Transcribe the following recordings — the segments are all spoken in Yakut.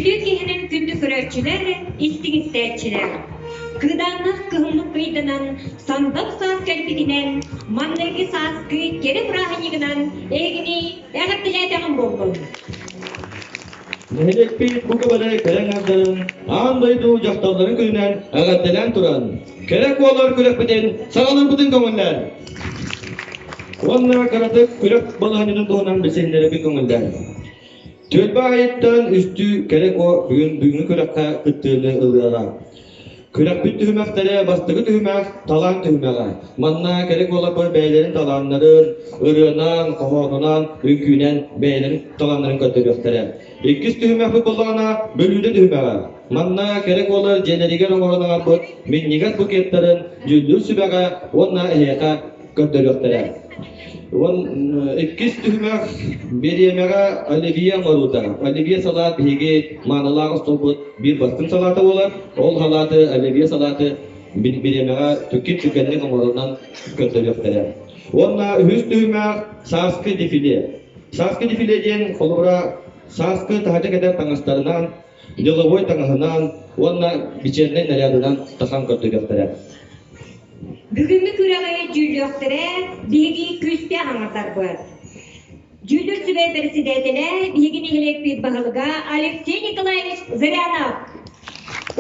Үтүө киһинэн күндү көрөөччүлэр, истиҥ истээччилэр! Кыыдааннаах кыһыммыт кыйданан, сандал саас кэлбитинэн, манныгы сааскы кэрэ бырааһынньыгынан эһигини эҕэрдэлээтэҕим буоллун! Нэһилиэкпит бу көбөлө кэрэ аҥаардарын аан дойду дьахталларын күнүнэн эҕэрдэлээн туран, кэрэ куолар күрэхпитин саҕалыырбытын көҥүллээн! Уонна кыратык күрэх балаһанньатын туһунан билсиһиннэрэбин көҥүллээн. Түөлбэ аайыттан үстүү кэрэ куо бүгүн бүгүҥҥү күрэххэ кыттыыны ылыаҕа. Күрэхпит түһүмэхтэрэ бастакы түһүмэх талаан түһүмэҕэ. Манна кэрэ куоларбар бэйэлэрин талааннарын ырыанан, хоһоонунан, үҥкүүнэн бэйэлэрин талааннарын көрдөрүөхтэрэ. Иккис түһүмэхпит буоллаҕына бүлүүдэ түһүмэҕэ. Манна кэрэ куолар дьиэлэригэр оҥорон аҕалбыт минньигэс букеттарын дьүүллүүр сүбэҕэ уонна эһиэхэ көрдөрүөхтэрэ. Иккис түһүмэх бириэмэҕэ оливье оҥоруута. Оливье салаат биһиги маанылаах остуолбут биир бастыҥ салаата буолар. Ол салааты, оливье салааты бириэмэҕэ түккин-түргэнник оҥорунан көрдөрүөхтэрэ. Уонна үһүс түһүмэх сааскы дефиле. Сааскы дефиле диэн холобура сааскы таһырдьа кэтэр таҥастарынан, деловой таҥаһынан уонна вечернэй нарядынан тахан көрдөрүөхтэрэ. Бүгүҥҥү күрэҕи дьүүллүөхтэрэ биһиги күүстээх аҥардарбыт. Дьүүллүүр сүбэ бэрэссэдээтэлэ биһиги нэһилиэкпит баһылыга Алексей Николаевич Зырянов.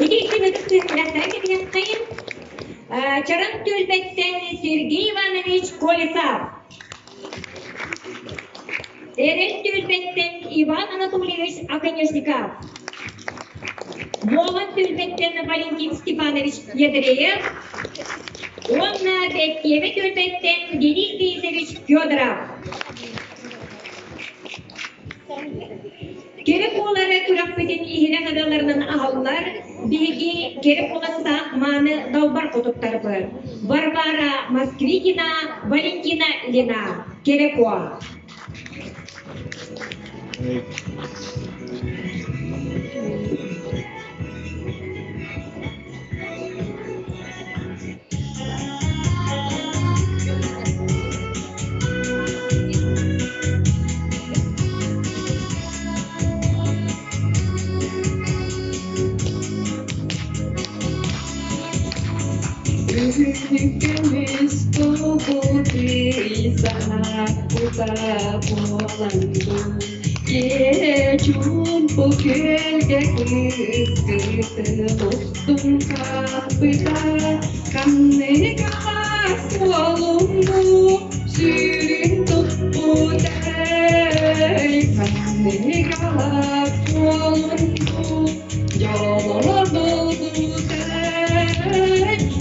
Ити истиҥ ытык түһүмэхтэрэ кэбиһиэххэйин. Чараҥ түөлбэттэн Сергей Иванович Колесов. Эрэл түөлбэттэн Иван Анатольевич Оконешников. Буолан түөлбэттэн Валентин Степанович Ядреев уонна Бэттиэбэ түөлбэттэн Денис Денисович Федоров. Кэрэ куолары күрэхпитин иһирэх ырыаларынан аһаллар биһиги кэрэ куоластаах мааны далбар хотуттарбыт Варвара Москвитина, Валентина Лена. Кэрэ куо. Үһүн көмүс тобутуй саһааппыта буолан дуу Чуумпу күөлгэ кыыс кыытын устун хааппыта, ханнык алаас уолун бу сүүрүн туппутай, ханнык алаас уолун бу дьоло буолбутай,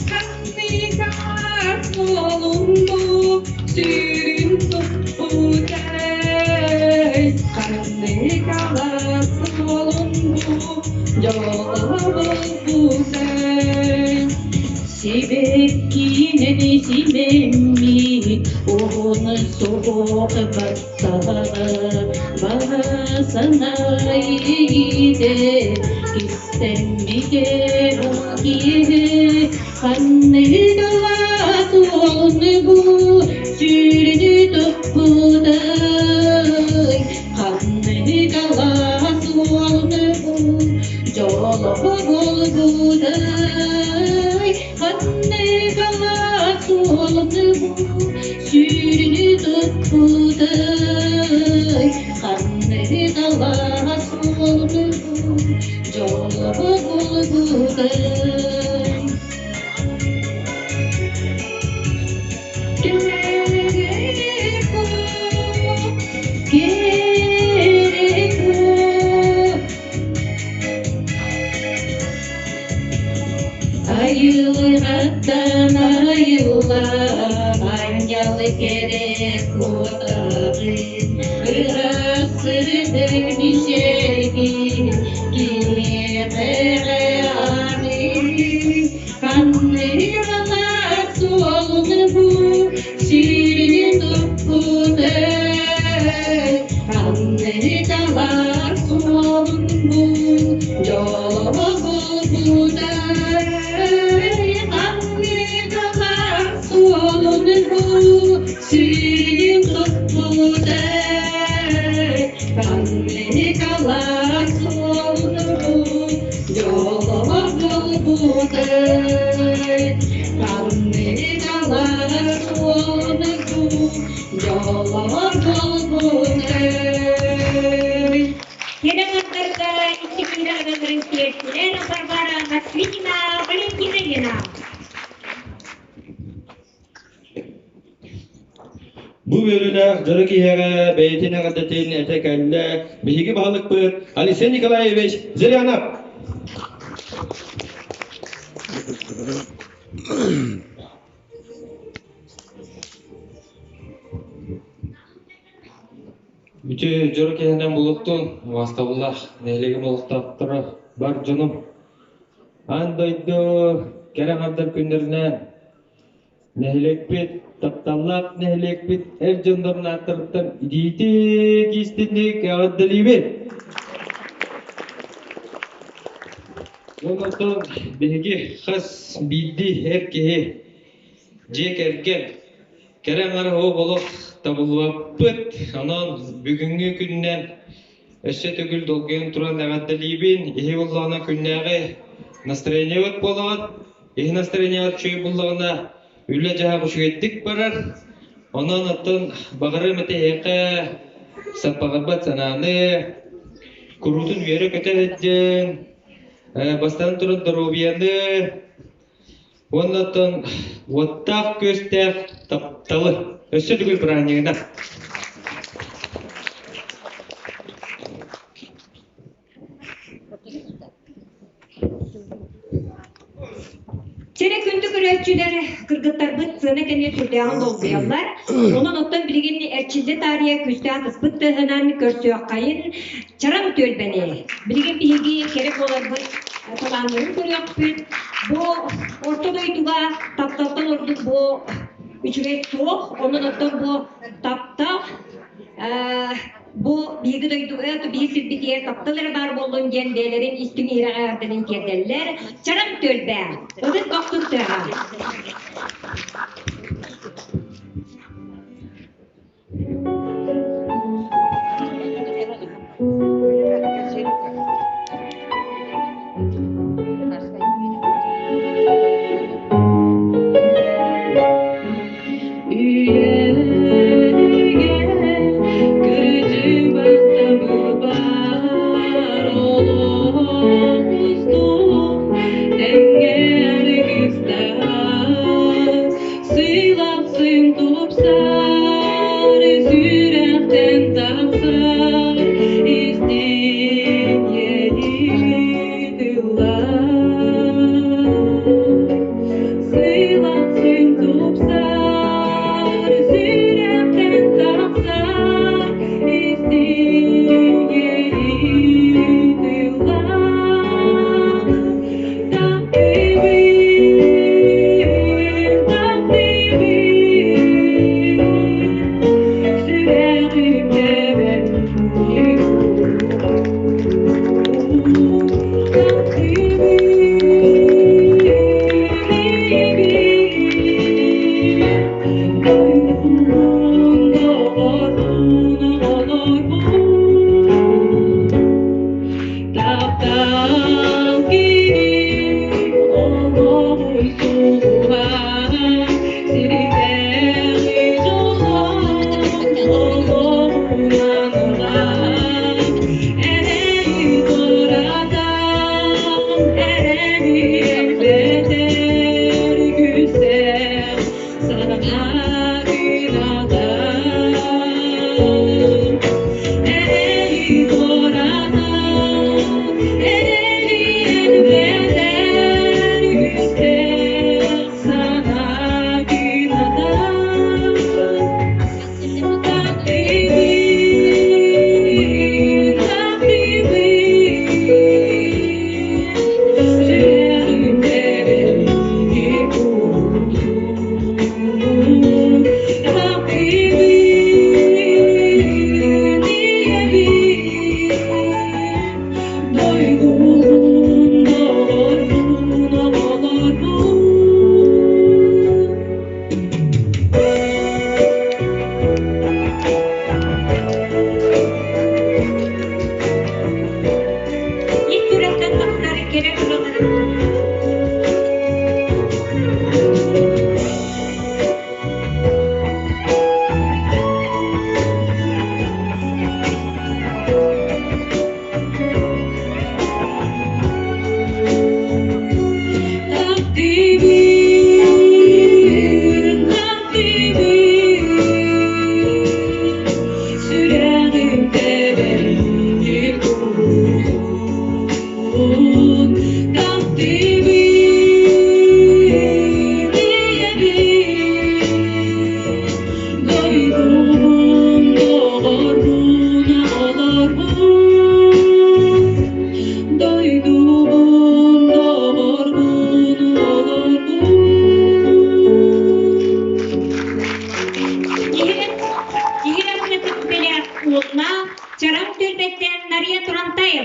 ханнык алаас уолун бу сүүрүн туппутай. Ханнык алаас уолун бу дьоло буолбутай. Сибэккинэн симэммит уһун суһуох баттаҕа баҕа санаа иитэ кистэммитэ бу киэһэ ханнык алаас уолун бу сүүрүнү туппутай ханнык алаас уолун бу дьоло буолбутай ханнык алаас уолун бу сүүрүнү туппутай ханнык алаас уолун бу дьоло буолбутай. Айылҕаттан айыллан аанньал кэрэ куотаҕын, ыраас сырдык мичээргин кимиэхэ эрэ аныыр. Ханнык суолун бу сүүрүнү туппутай, ханнык алаас суолун бу дьоло булбутай, ханнык алаас суолун бу сүүрүнү туппутай, ханнык алаас суолун. Дьоллоор буолбутай. Кэрэ аҥардарга икки киирэ аналларын тиэртилэр Варвара Москвитина, Валентина Ильина. Бу үөрүүлээх дьоро киһиэхэ бэйэтин эҕэрдэтин этэ кэллэ биһиги баһылыкпыт Алексей Николаевич Зырянов. Үтүө дьоро киһинэн булуктун, убаастабыллаах нэһилиэгим олохтоохторо, бар дьонум. Аан дойду кэрэ аҥардар күннэринэн нэһилиэкпит, тапталлаах нэһилиэкпит эр дьоннорун ааттарыттан итиитик истинник эҕэрдэлиибит! Онтон биһиги хас биирдии эр киһи дьиэ кэргэн кэрэ аҥар оһох олох табыллыбаппыт. Онон бүгүҥҥү күнүнэн өссө төгүл долгуйан туран эҕэрдэлиибин. Иһи буллаҕына күннээҕи настроениебыт буолаҕыт. Иһи настроениеҕыт үчүгэй буллаҕына үлэ-дьаһах үчүгэйдик барар. Онон оттон баҕарыам этэ эһиэхэ саппаҕырбат санааны, куруутун үөрэ-көтө сылдьыҥ, бастатан туран доруобуйаны уонна оттон уоттаах-күөстээх тапталы өссө төгүл бырааһынньыгынан. Чэрэ күндү көрөөччүлэр, кыргыттарбыт сыана кэмигэр сүрдээҕин долгуйаллар. Онон оттон билигин эрчиллэ таарыйа күүстээх ытыспыт тыаһынан көрсүөххэйин чараҥ түөлбэни. Билигин биһиги кэрэ буоларбыт талааннарын көрүөхпүт. Бу орто дойдуга тапталтан ордук бу үчүгэй суох. Онон оттон бу таптал бу биһиги дойдуга биһи сирбитигэр таптал эрэ баар буоллун диэн бэйэлэрин истиҥ иһирэҕэ эҕэрдэлэрин тиэрдэллэр. Чараҥ түөлбэ, ытык охтун тыаҕа. Үйэлэргэ кырдьыбат табылбар олох устун тэҥҥэ аргыстаһан сыйлапсын тупсар сүрэхтэн тахсар истиҥ иэйии тыллар. Сыйлапсын тупсар сүрэхтэн тахсар истиҥ иэйии тыллар. Таптыыбын, таптыыбын, сүрэҕим тэбэр Дойдум доҕорун олорбут Таптал киһи олоҕун сулуһа, сирдээҕи дьоло олоҕунан ылан, эрэйи туоратан, эрэли элбэтэр күүстээх санаа кыната. Эрэли туоратан, эрэли элбэтэр күүстээх санаа кыната. Таптыыбын, таптыыбын, сүрэҕим тэбэр курдук. Таптыыбын, ийэбин, дойдубун, доҕорбун, оҕолорбун. Ис сүрэхтэн тахсар кэрэ ыраларын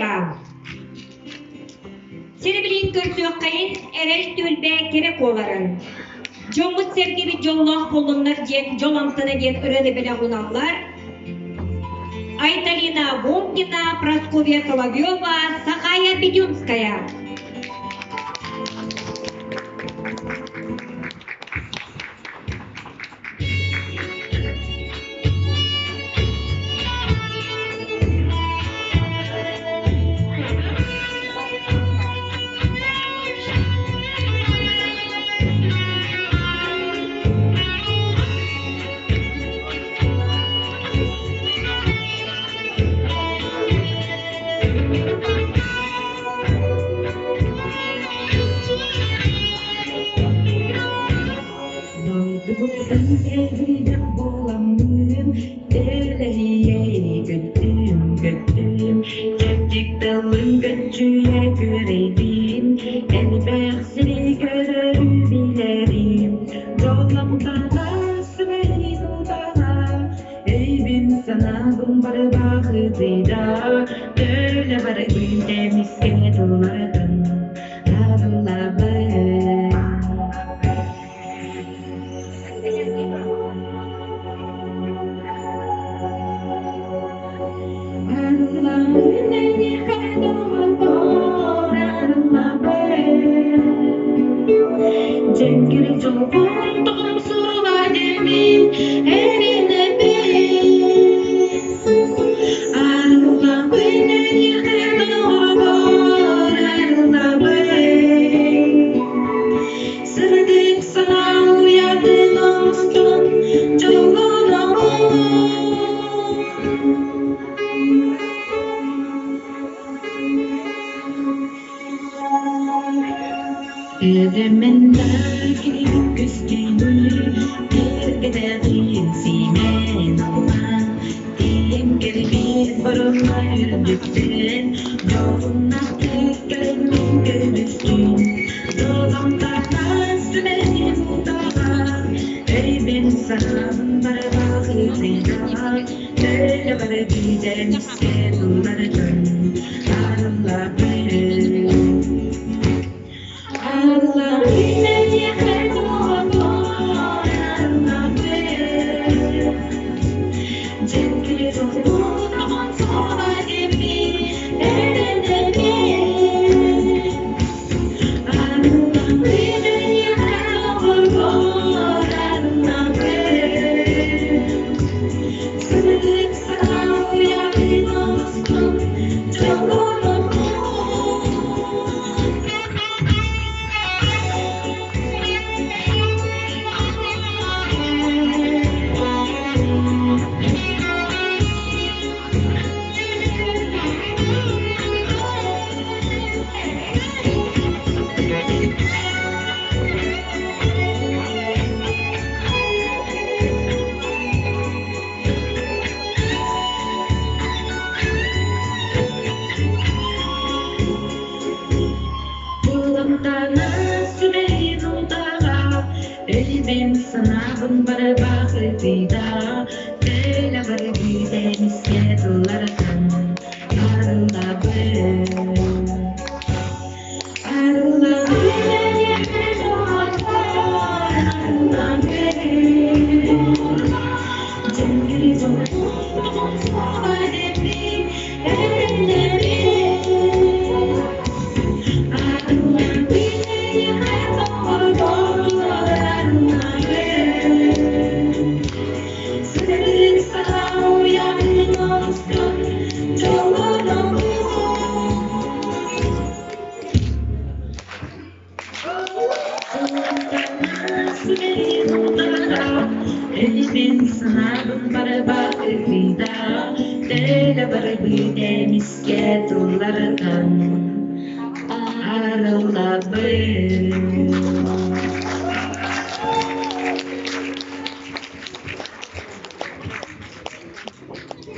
Алексеева. Сири-билин көрсүөххэйин эрэл түөлбэ кэрэ куоларын. Дьоммут-сэргэбит дьоллоох буоллуннар диэн дьол амтана диэн ырыаны бэлэх уналлар. Айталина Бункина, Прасковья Соловьева, Сахая Бедюнская. Дойдубуттан кэлбитэх буоламмын, Тэлэһийэ көттүм, көттүм, Чэпчик тылын көччүйэ күөрэйдим, Элбэх сири көрөрү билэрим, Дьолломтоно сүбэни тутаҕа, Өйбүн санаабын барыбахытыйда, Төлө барыбын эмискэ тылларытын, Арыллабын. Арыллабын эйиэхэ доҕотоор, арыллабын. Дьэҥкир дьолбун тоҕом сурула диэммин эрэнэбин. Арыллабын эйиэхэ доҕотоор, арыллабын. Сырдык санаа уйатын оҥостон дьоллонобун. Элементар киһи көстүүнү киэргэтээҕин сиимэн аллаан тиийэн кэлбит боруна үрдүктэн дьоһуннаахтык кэлэн көрүстүн Доломтатаас түбэһин утаҕа өйбүн санаабын барыбаҕытыйда төлө бары биирдэн искэ тылларытын арыллабын. Буламтана сүмэһин утаҕа, Өйбүн санаабын барыбахытыйда, Төлө баргыйда эмискэ тылларытан арыллабын. Арыллабын эйиэхэ доҕоттоор, арыллабын. Дьэҥкир дьоллоох суоҕа диэбин эрэнэбин. Тылларытан арыллабын.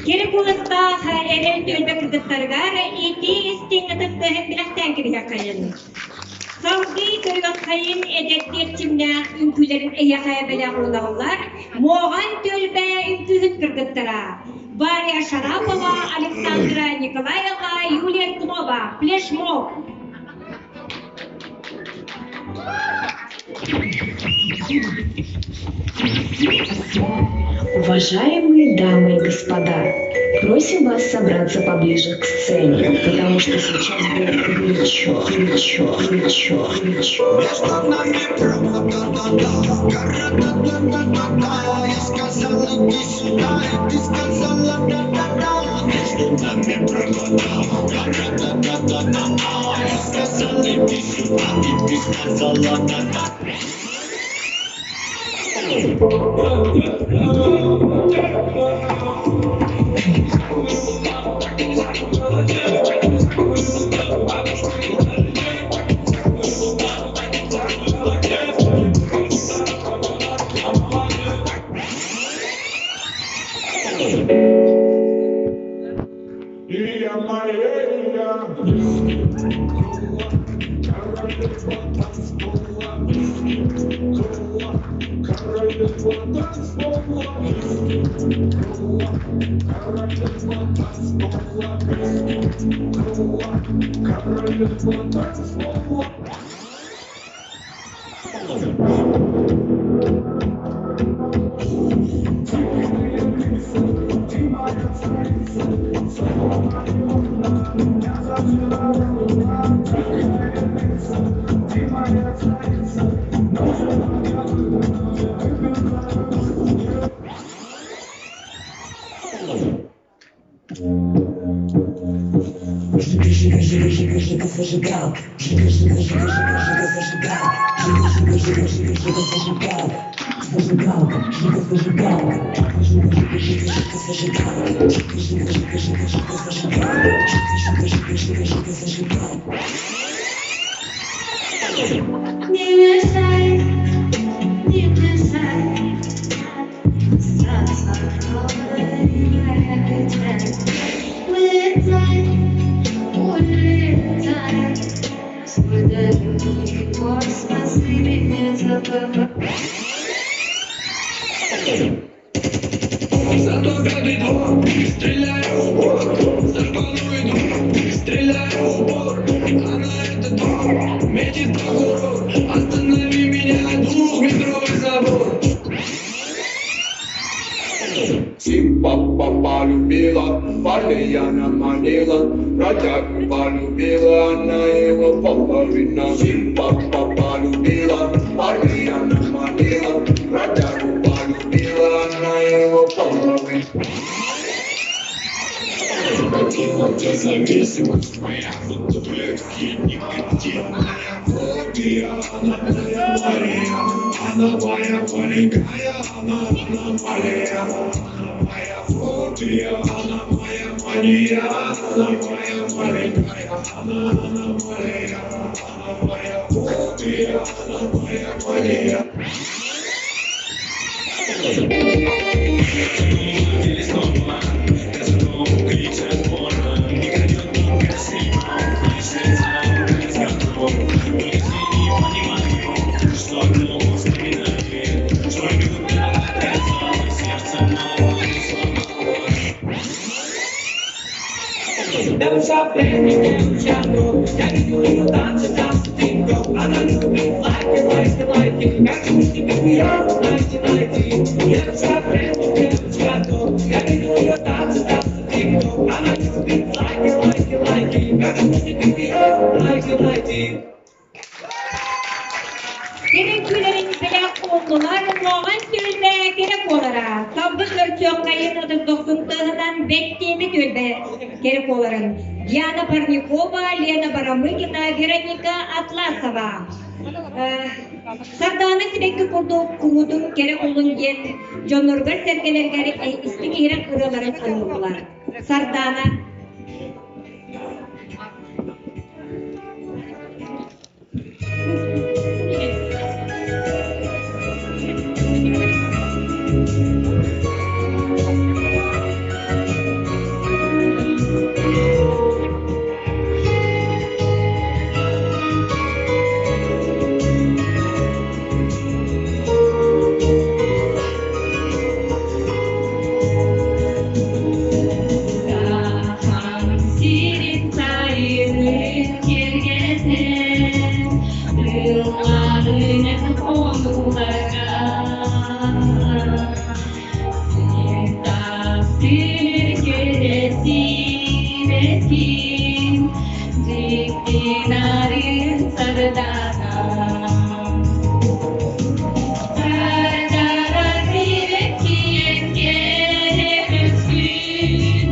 Кэрэ куоластаах эрэл түөлбэ кыргыттарыгар итии истиҥ ытыктыһын билэхтээн кэбиһиэххэйин. Салгыы көрүөххэйин эдэрдии эрчимнээх үҥкүүлэрин эйиэхэ бэлэх ууналлар Муоҕан түөлбэ үҥкүү үҥкүүһүт кыргыттара Варя Шарапова, Александра Николаева, Юлия Аркунова, Флешмоб. Уважаемые дамы и господа, просим вас собраться поближе к сцене, потому что сейчас будет горячо, горячо, горячо, горячо. Между нами провода, да, Я сказал, иди сюда, и ты сказала, да-да-да. Между нами провода, да-да-да-да. Я сказал, иди сюда, и ты сказала, да-да. Жига, жига, жига, жига, жига, зажигалка. Жига, жига, жига, жига, жига, зажигалка. Жига, жига, жига, жига, жига, зажигалка. Зажигалка, жига, зажигалка. Жига, жига, жига, жига, зажигалка. Жига, жига, жига, жига, жига, зажигалка. Жига, жига, жига, жига, зажигалка. Не мешай, не мешай, Улетай, улетай, в свой далекий космос и меня забывай. Зато пятый двор, стреляю в упор, за шпану иду, стреляю в упор, а на этот двор метит прокурор, останови меня, двухметровый забор. Папа полюбила, парня она манила, бродягу полюбила, она его половина. Папа полюбила, парня она манила, бродягу полюбила, она его половина. Зависимость моя, таблетки никотин. Фобия, она моя Мария, она моя маленькая, она, она Мария, она моя фобия, она моя мания, она моя маленькая, она, она Мария, она моя фобия, она моя мания. Кэрэ бэлэх уоннулар уоҕан түөлбэ кэрэ куолара. Талбыт көрсүөххэйин ытыс дохсун тыаһынан бэттиэмэ түөлбэ кэрэ куоларын. Диана Парникова, Лена Барамыгина, Вероника Атласова. Сардаана сибэкки курдук куруутун кэрэ улун диэн дьонноругар сэргэлэргэр истиҥ иһирэх ырыаларын ыллылар. Сардаана. Таптыыр кэрэ сибэкким, дьикти нарын сардаана. Сардаана сибэккиэн кэрэ көстүүн,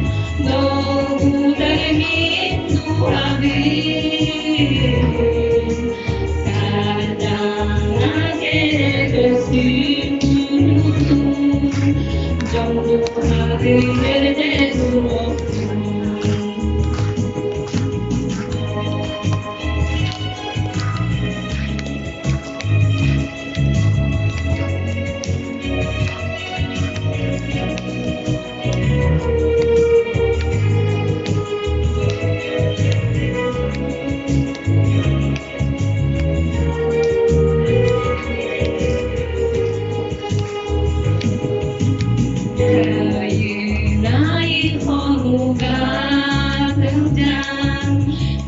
долгутар мин дууһабын. Сардаана кэрэ көстүүн куруутун, дьон дууһатын үөрдэ туруохтун. Кыайыынайы хонууга сылдьан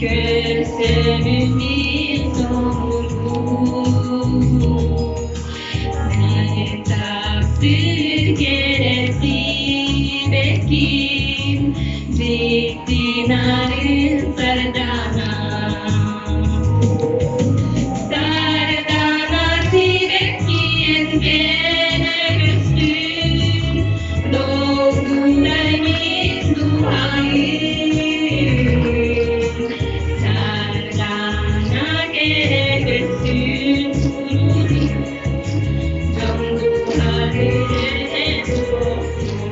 көрсөбүн мин соҕуруу. Таптыыр кэрэ сибэкким, дьикти нарын сардаана. Сардаана сибэккиэн кэрэ көстүүн, долгунар мин дууһайым. Сардаана кэрэ көстүүн куруутун, дьон дууһатын үөрдэ туруохтун.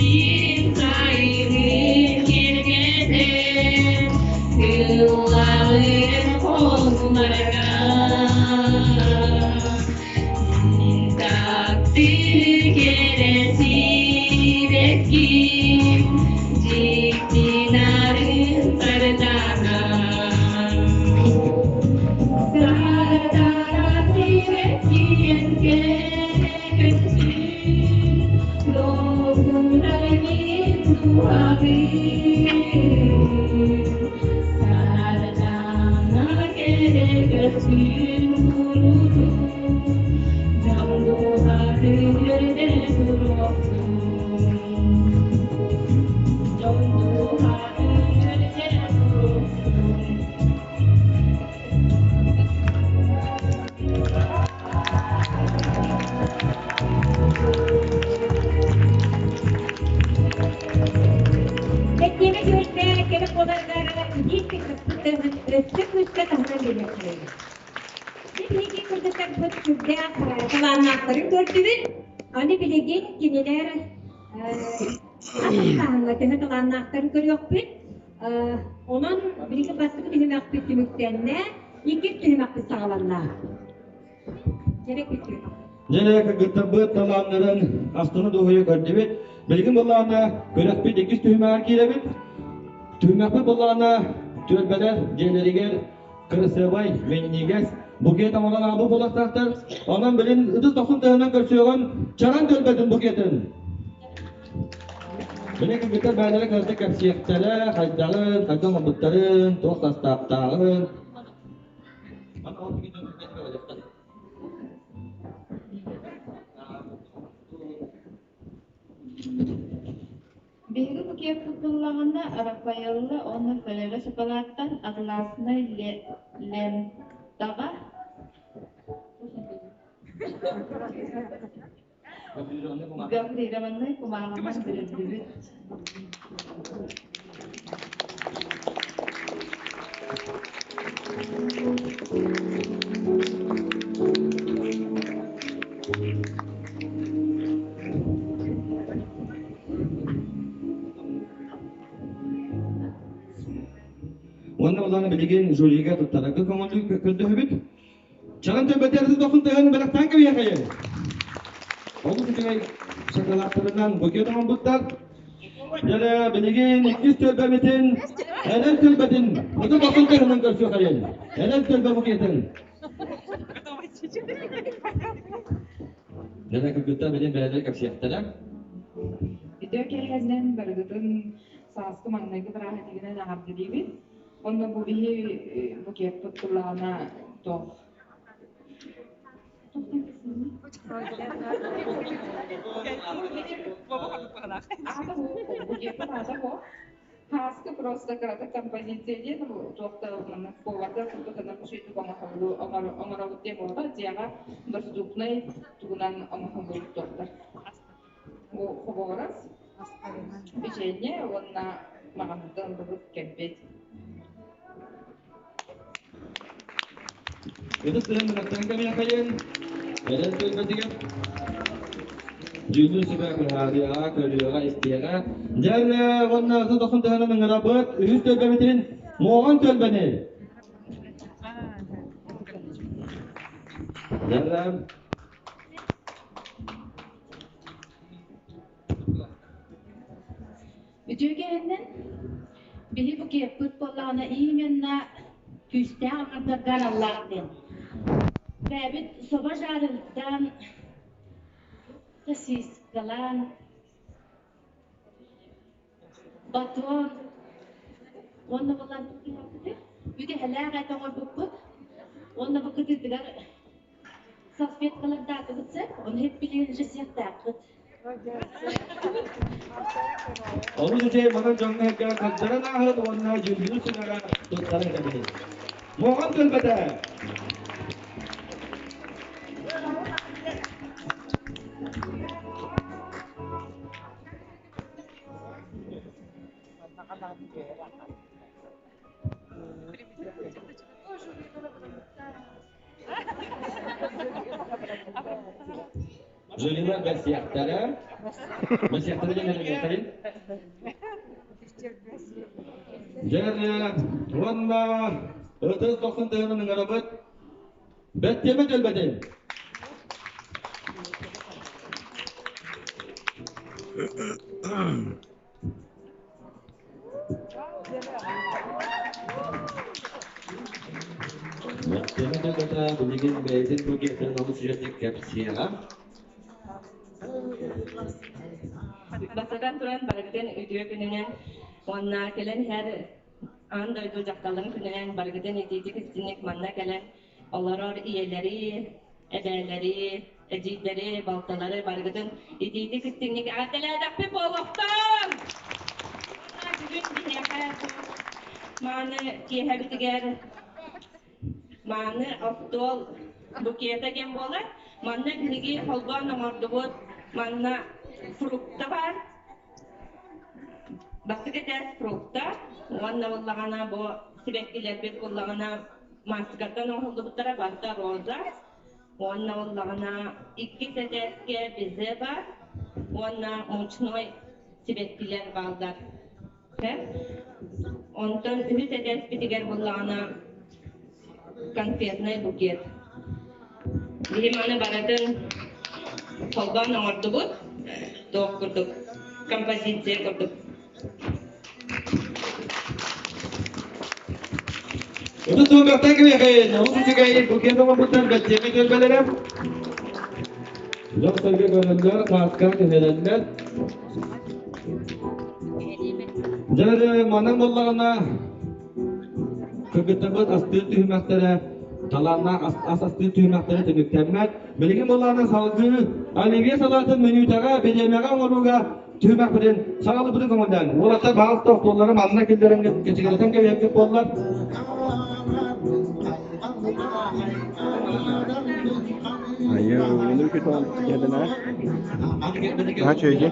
Сирин сайынын киэргэтэн, тылларын хонууларга. Таптыыр кэрэ сибэкким, дьикти нарын сардаана. Сардаана сибэккиэн кэрэ көстүү, долгунар мин дууһабын. Сардаана кэрэ көстүүн куруутун, дьон дууһатын үөрдэ туруохтун. Дьон дууһатын үөрдэ туруохтун. Сэттиэмэ түөлбэ кэрэ буоларыгар биир кыттыһын өссө күүскэ таһынан биэриэхтэрэ. Биһиги кыргыттарбыт сүрдээх талааннаахтарын көрдүбүт. Аны билигин кинилэр ас астааһыҥҥа төһө талааннаахтарын көрүөхпүт. Онон билигин бастакы түһүмэхпит түмүктэннэ, иккис түһүмэхпит саҕаланна. Дьэ, кыргыттарбыт талааннарын астына дуоһуйа көрдүбүт. Билигин былаана күрэхпит иккис түһүмэҕэр киирэбит. Түһүмэхпит былаана түөлбэлэр дьиэлэригэр кырасыабай, минньигэс букет оҥорон аҕалбыт буолуохтаахтар. Онон билин ытыс дохсун тыаһынан көрсүөҕүн Чаран түөлбэтин букетын. Били кыргыттар бэйэлэрэ кырдьык кэпсиэхтэрэ, хайдаҕын, хайдах оҥорбуттарын, туох састааптааҕын. Биһиги букеппыт буллаҕына Рафаэлло уонна Ферреро шоколадтан атласнай лентаҕа гофрированнай кумааҕынан бүрүллүбүт. билигин жюрига туттарарга көҥүллүү көрдөһөбүт. Чаҕын төлбөтөр дохун тыһын бэлэхтээн кэбиэхэйин. Олус үчүгэй шоколадтарынан букет оҥорбуттар. Дьэ, билигин иккис төлбөбүтүн, эрэл төлбөтүн, ытык дохун тыһынан көрсүөхэйин. Эрэл төлбө букетын. Дьэ, кыргыттар билин бэйэлэрэ кэпсиэхтэрэ. Үтүө киэһэнэн барыгытын сааскы маҥнайгы бырааһынньыгынан эҕэрдэлиибит. Онно бу биһи букеппыт тулаана туох Аата букеппыт аата бу. Хааскы просто кырата композиция диэн туох да манна повардар курдук үчүгэй оҥоробут диэн буолла. Дьиэҕэ доступнай тугунан оҥоһуллубут туохтар. Бу хобоҕурас печенье уонна маҕаһыынтан ылбыт кэмпиэт. Ытыс тыһын мынаттан кэмиэхэйин, эрэл төлбөтүгэр дьүүллүүр сүбэ быһаарыаҕа, көрүөҕэ, истиэҕэ. Дьэ, уонна ытыс дохсун тыһынан ыҥырабыт үһүс төлбөбүтүн Муоҕан төлбөнү. Дьэ, Үтүө кэһэннэн биһи букеппыт буоллаҕына именно күүстээх аҥардарга аналлаах диэн. Бэйэбит собо жаарыттан сосискалаан батон уонна буолан үтэһэлээх эт оҥорбуппут уонна бу кытыытыгар салфеткалардаатыбыт сөп ону һиппилиэн же сиэхтээххит. Олус үчүгэй манан дьоҥҥо эргэ көрдөрөн ааһыт уонна дьүүллүүр сүбэҕэ туттаран кэбиһин. Муоҕан көлбөтө! Жулина бэрсиэхтэрэ. Бэрсиэхтэрэ диэн эрэ Дьэ, уонна ытыс дохсун тыһынан ыҥырабыт. Бэттиэмэ төлбөтүн. Бэттиэмэ төлбөтө билигин бэйэтин букетын олус үчүгэйдик кэпсиэҕэ. Бастатан туран барыгытын үтүө күнүнэн уонна кэлэн иһэр аан дойду дьахталларын күнүнэн барыгытын итиитик истиник манна кэлэн олорор ийэлэри, эбээлэри, эдьиийдэри, балталары барыгытын итиитик истиҥник эҕэрдэлээтэхпит буолуохтун! Бүгүн биһиэхэ мааны киэһэбитигэр мааны остуол букета диэн буолар. Манна биһиги холбоон оҥордубут. Манна фрукта баар. Бастакы этээс фрукта уонна буоллаҕына бу сибэккилэрбит буоллаҕына мааскаттан оҥоһуллубуттара барыта роза уонна буоллаҕына иккис этээскэ безе баар уонна мучной сибэккилэр бааллар. Онтон үһүс этээспитигэр буоллаҕына конфетный букет. Биһи маны барытын холбоон оҥордубут. Туох курдук композиция курдук. Ытыс туһугартан кимиэхэ олус үчүгэй букет оҥорбуттар бэттиэмэ түөлбэлэрэ. Дьон-сэргэ көрөллөр, хааска түһэрэллэр. Дьэ, манан буоллаҕына кыргыттарбыт астыыр түһүмэхтэрэ, талааннаах ас астыыр түһүмэхтэрэ түмүктэммэт. Билигин буоллаҕына салгыы оливье салаатын менүтэҕэ, бириэмэҕэ оҥорууга түһүмэхпитин саҕалыыбытын көҥүллээн. Уолаттар баҕалаах остуоллары манна киллэрэн кэчигирэтэн кэбиһэргит буоллар. Айыы, bunu kötü gelene. Daha çözdü.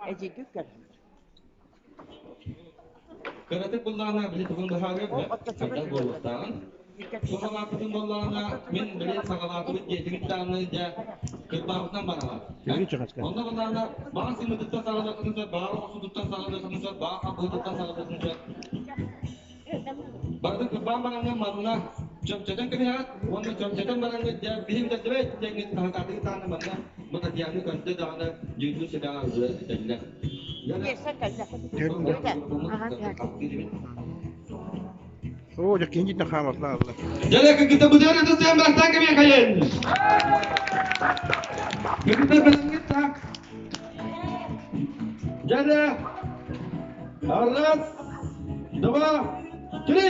Эдьиийгит көрөр. Кыратык буллаҕына били тугун быһаарыам хайдах буолуохтааҕын. Бу халааппытын буоллаҕына мин били саҕалаатыбыт диэтигит даҕаны дьэ кырбаабытынан бараҕа. Онно буллаҕына баҕа сымыытыттан саҕалыаххытын сөп, баҕа оҕурсутуттан саҕалыаххытын сөп, баҕа халбаһытыттан саҕалыаххытын сөп. Барытын кырбаан бараҥҥын манна чөмчөтөн кэбиһэҕит уонна чөмчөтөн бараҥҥыт дьэ биһим дэрдибэт диэҥҥит хаһытаатыгыт даҕаны манна бу Татьяна көрдө даҕаны дьүүллүүр сүбэҕэ ылыа этэллэр. Оо, дьэ киһи хааматлаалла. Дьэ кыргыта быдыар ытыстыан барахтаан кэбиэхэйин! Кыргыта бэлэмҥит так. Дьэ Раз, два, три!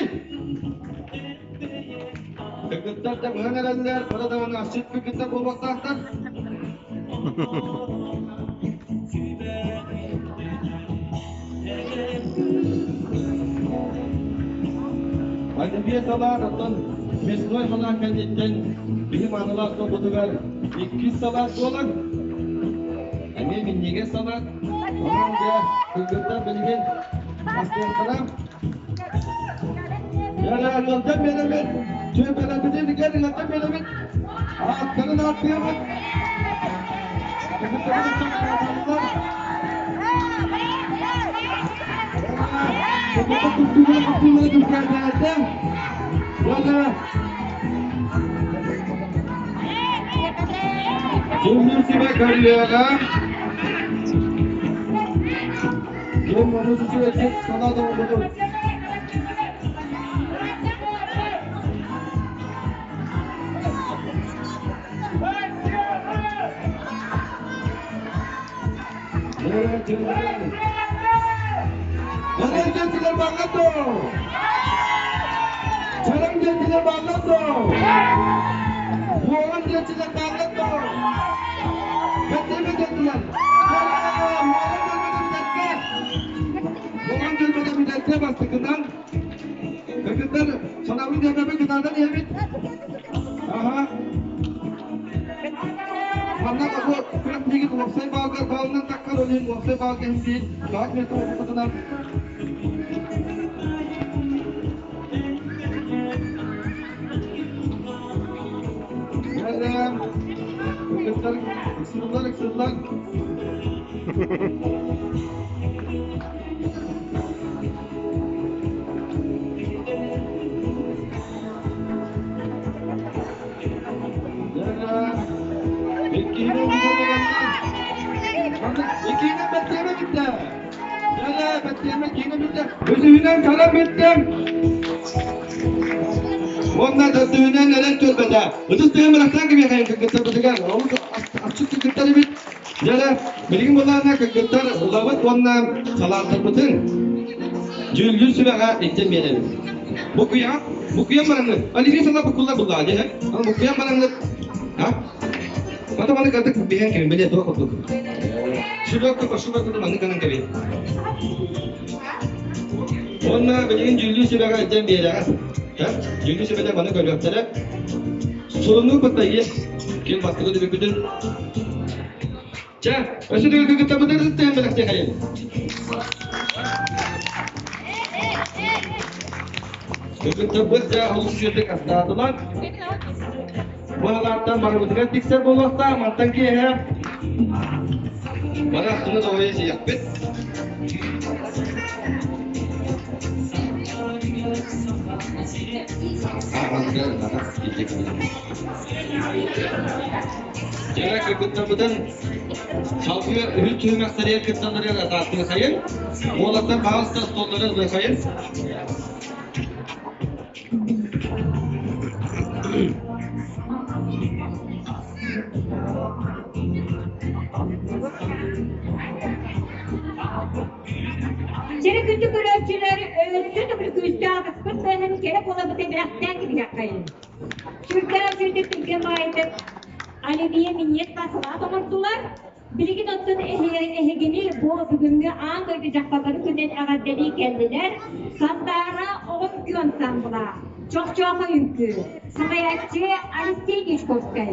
Кыргыттар да быһан эрэллэр, бары даҕаны асчыт кыргыттар буолуохтаахтар. Оливье салаат, оттон мясной салаат кэнниттэн биһи маанылаах тобутугар иккис салаат буолар. Эмиэ минньигэс салаат. Онон дьэ, кыргыттар билигин астыахтара. Дьэ, ыалдьан биэрэбит, түөбэлэрбитин игэр ыалдьан биэрэбит, ааттарын ааттыыбыт. Кыргыттарбыт ааталлар. Кыргыттар туттуулара туттуулара түргээтээте. Уонна Дьүүллүүр сүбэ көрүөҕэ. Ким ону сүчүгэччик санаа доҕорбутун. Чараҥ дьиэтигэр бааллар дуо? Чараҥ дьиэтигэр бааллар дуо? Уоҕан дьиэтигэр бааллар дуо? Бэттиэмэ дьиэтигэр. Уоҕан дьиэтигэр бүтэккэ. Уоҕан дьиэтигэр бүтэккэ бастакынан. Кыргыттар санаабын диэбэппин кытаатан иһэбит. Аха. Манна бу күрэх билигин уопсай баалгар баалынан таккар ол иһин уопсай баалга иһин биир баал миэстэ буолбутунан Кэллэм. Кыргыттар ыксыыллар ыксыыллар. Иккиһинэн бэттиэмэ бүттэ. Дьэ, бэттиэмэ киинэ бүттэ. Үсүһүнэн чаран бүттүм. Уонна төрдүһүнэн эрэн көрбөтө. Ытыс тыһын бырахтаан кимиэхэ кыргыттарбытыгар олус асчыт кыргыттар эбит. Дьэ, билигин былаана кыргыттар ылабыт уонна салааттарбытын дьүүллүүр сүбэҕэ илдьэн биэрэбит. Букуйа, букуйан бараҥҥыт. Оливье сала букуллар буллаҕа дии, аны букуйан бараҥҥыт. А? Потом аны кырдык биһэн кэбин, билиэ туох курдук. Шубак курдук, шубак курдук маннык гынан кэбин. Уонна билигин дьүүллүүр сүбэҕэ илдьэн биэрэҕит. Дьүүллүүр сүбэтэ маны көрүөхтэрэ. Сурунуу кытта есть. Ким бастакы түбүкпүтүн Чэ, өссө төгүл кыргыттарбытын ытыктыһан бэлэхтиэхэйин. Кыргыттарбыт дьэ олус үчүгэйдик астаатылар. Бу алааттан барыбытыгар тиксэр буолуохтаах, мантан киэһэ бары астына доҕуйа сиэхпит. Дьэ, кыргыттарбытын салгыы үһүс түһүмэхтэригэр кытталларыгар атааттыахайын, уолаттар баҕаста остуоллары ылыахайын. Сири күндү көрөөччүлэр, өссө төгүл күүстээх аспыт тыаһын кэрэ куолабыты бэлэхтээн кэбиһиэххэйин. Сүрдээх сүрдүк түргэн баайдык Оливье минньиэс салаат оҥордулар. Билигин оттон эһигини бу бүгүҥҥү аан дойду дьахталларын күнүн эҕэрдэлии кэллилэр. Сандаара оҕо үҥкүү ансаамбыла, Чохчоохо үҥкүү, салайааччы Алексей Дьячковскай.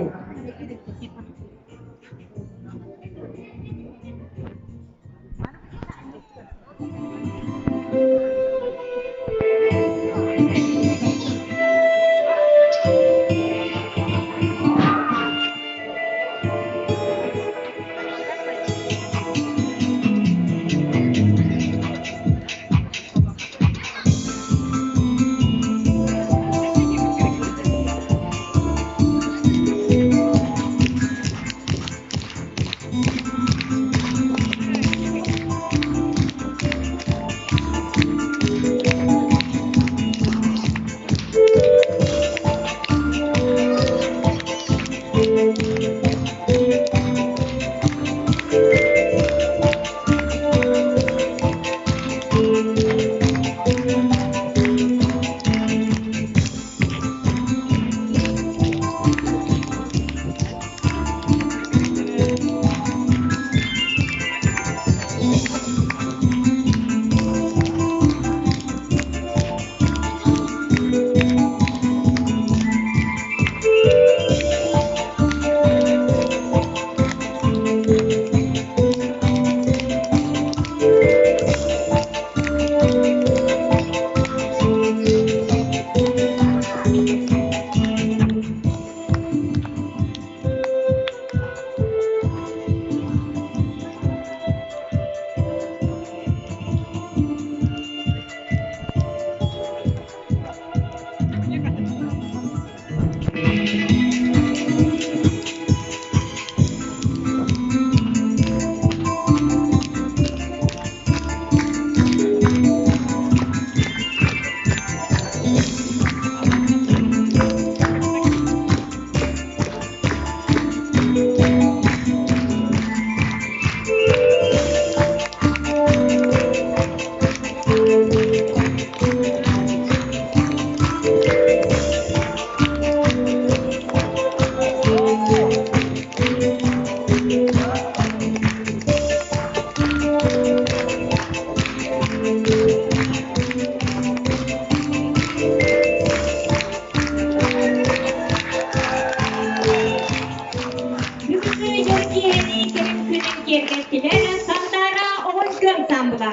ансаамбыла.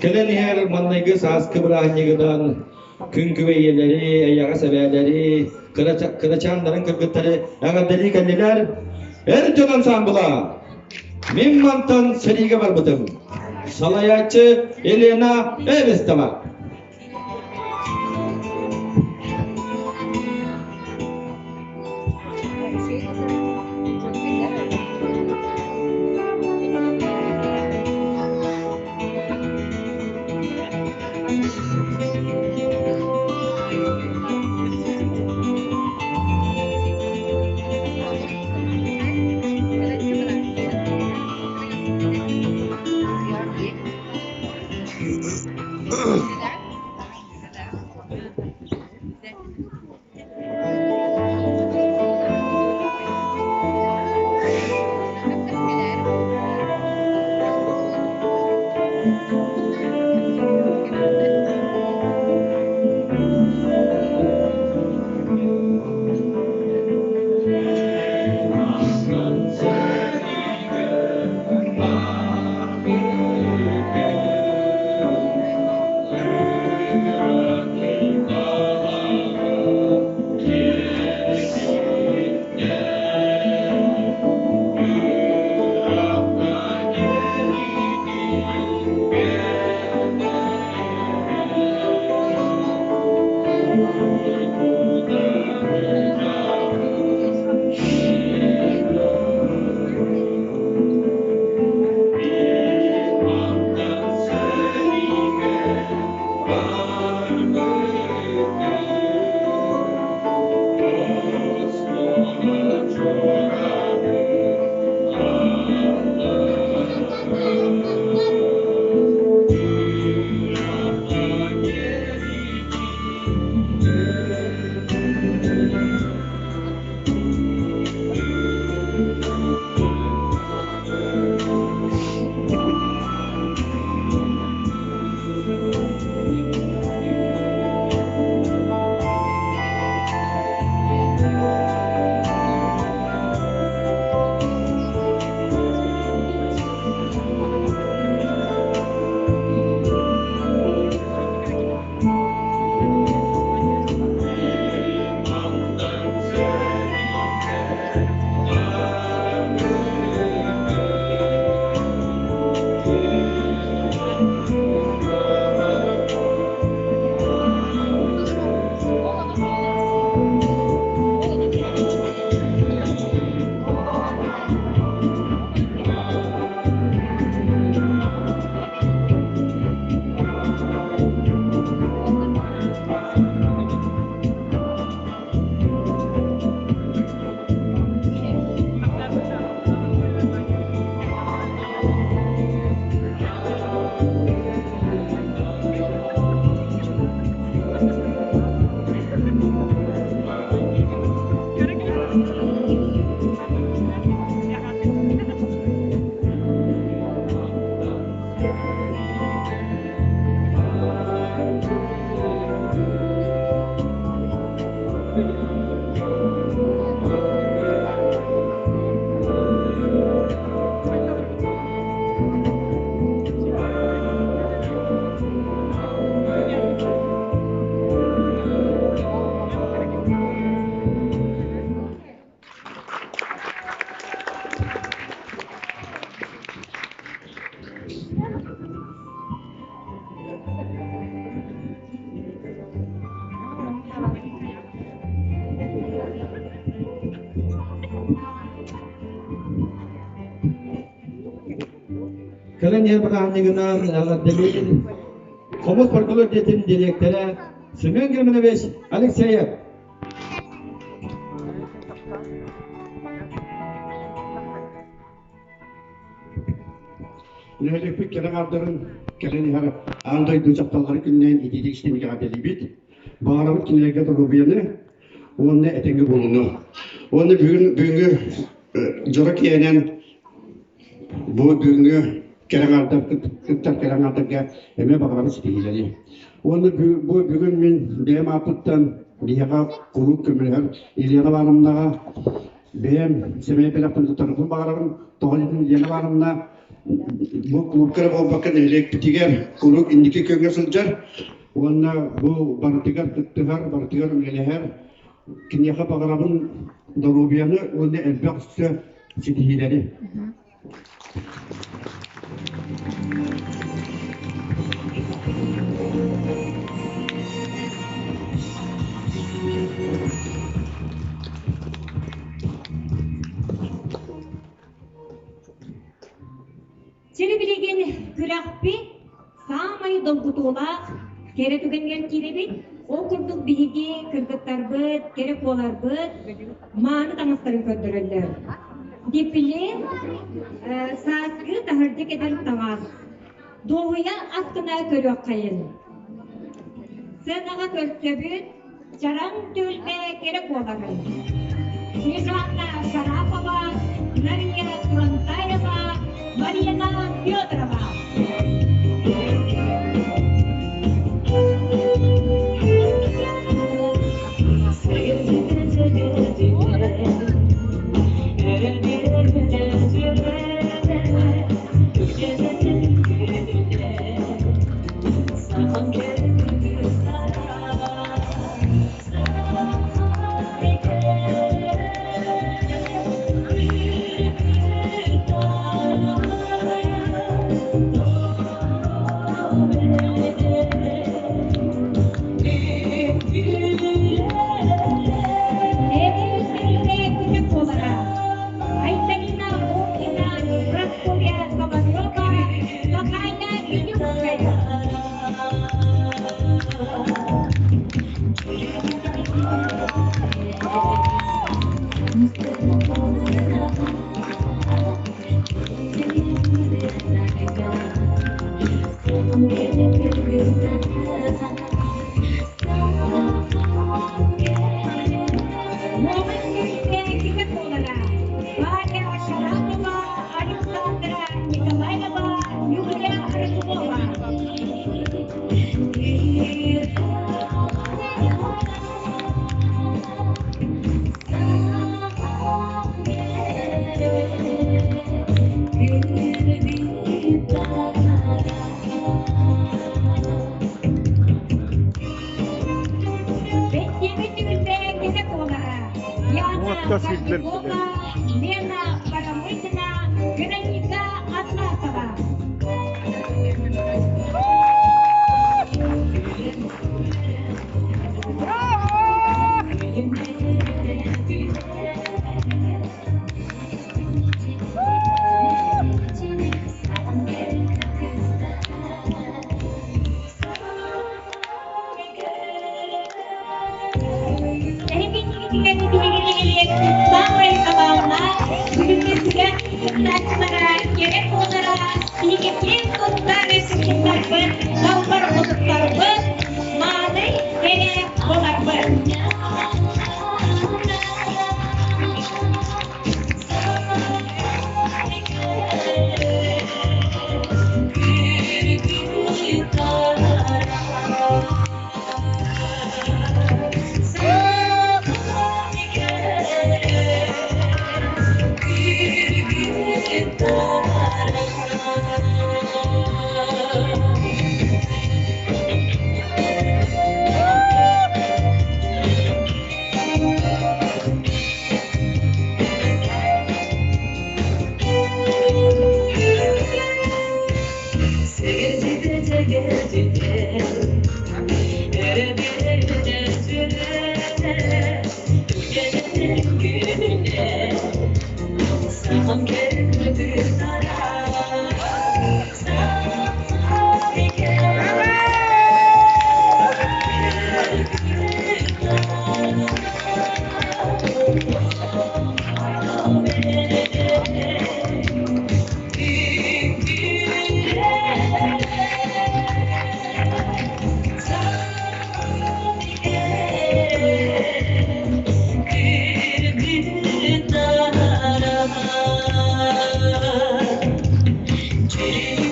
Кэлэн иһэр маннайгы сааскы бырааһынньыгынан күн күбэй ийэлэри, эйэҕэс эбээлэри, кырачааннарын кыргыттары эҕэрдэлии кэллилэр. Эр дьон ансаамбыла! Мин мантан сэриигэ барбытым. Салайааччы Елена Эвестова. Кэлэн иһэр бырааһынньыгынан эҕэрдэлиир Хомус фольклор дьиэтин дириэктэрэ Семен Германович Алексеев. Нэһилиэкпит кэрэ аҥаардарын кэлэн иһэр аан дойду дьахталларын күнүнэн итиитик истиҥник эҕэрдэлиибит. Баҕарабыт кинилэргэ доруобуйаны уонна этэҥҥэ буолууну. Уонна бүгүн бүгүҥҥү дьоро киэһэнэн бу бүгүҥҥү кэрэ аҥаардар кыттар кэрэ аҥаардарга эмиэ баҕарабыт ситиһиилэри. Уонна бу бүгүн мин бэйэм ааппыттан биһиэхэ куруук көмөлөһөр Елена Ивановнаҕа. бэйэм сэмэй бэлэхпин туттарыахпын баҕарабын. Тоҕо диэтин Елена Ивановна бу кулуупка эрэ буолбакка нэһилиэкпитигэр куруук инники күөҥҥэ сылдьар уонна бу барытыгар кыттыһар, барытыгар үлэлэһэр. Киниэхэ баҕарабын доруобуйаны уонна элбэх өссө ситиһиилэри. Сири билигин күрэхпит саамай долгутуулаах кэрэ түгэнигэр киирэбит. Ол курдук биһиги кыргыттарбыт, кэрэ куоларбыт мааны таҥастарын көрдөрөллөр. Дефиле сааскы таһырдьа кэтэр таҥас. Дуоһуйа астына көрүөххэйин. Сценаҕа көрсөбүт Чараҥ түөлбэ кэрэ куоларын. Снежана Шарапова, Нария Турантаева, Марина Федорова. Айталина Лукина, Прасковья Соловьева, Сахайна Винюкская. Валя Шарапова, Александра Николаева, Юлия Рыжкова. Бэттиэмэ түмүлбэ кэтэ куолара Яна Горнякова, Лена Барамыгина, Вероника Атласова. Эһиги биһиги саамай табааллаах бүгүҥҥү күрэх кыттааччылара, кэрэ куолара, биһиги киэн туттар кыргыттарбыт, далбар хотуттарбыт, мааны кэрэ буоларбыт.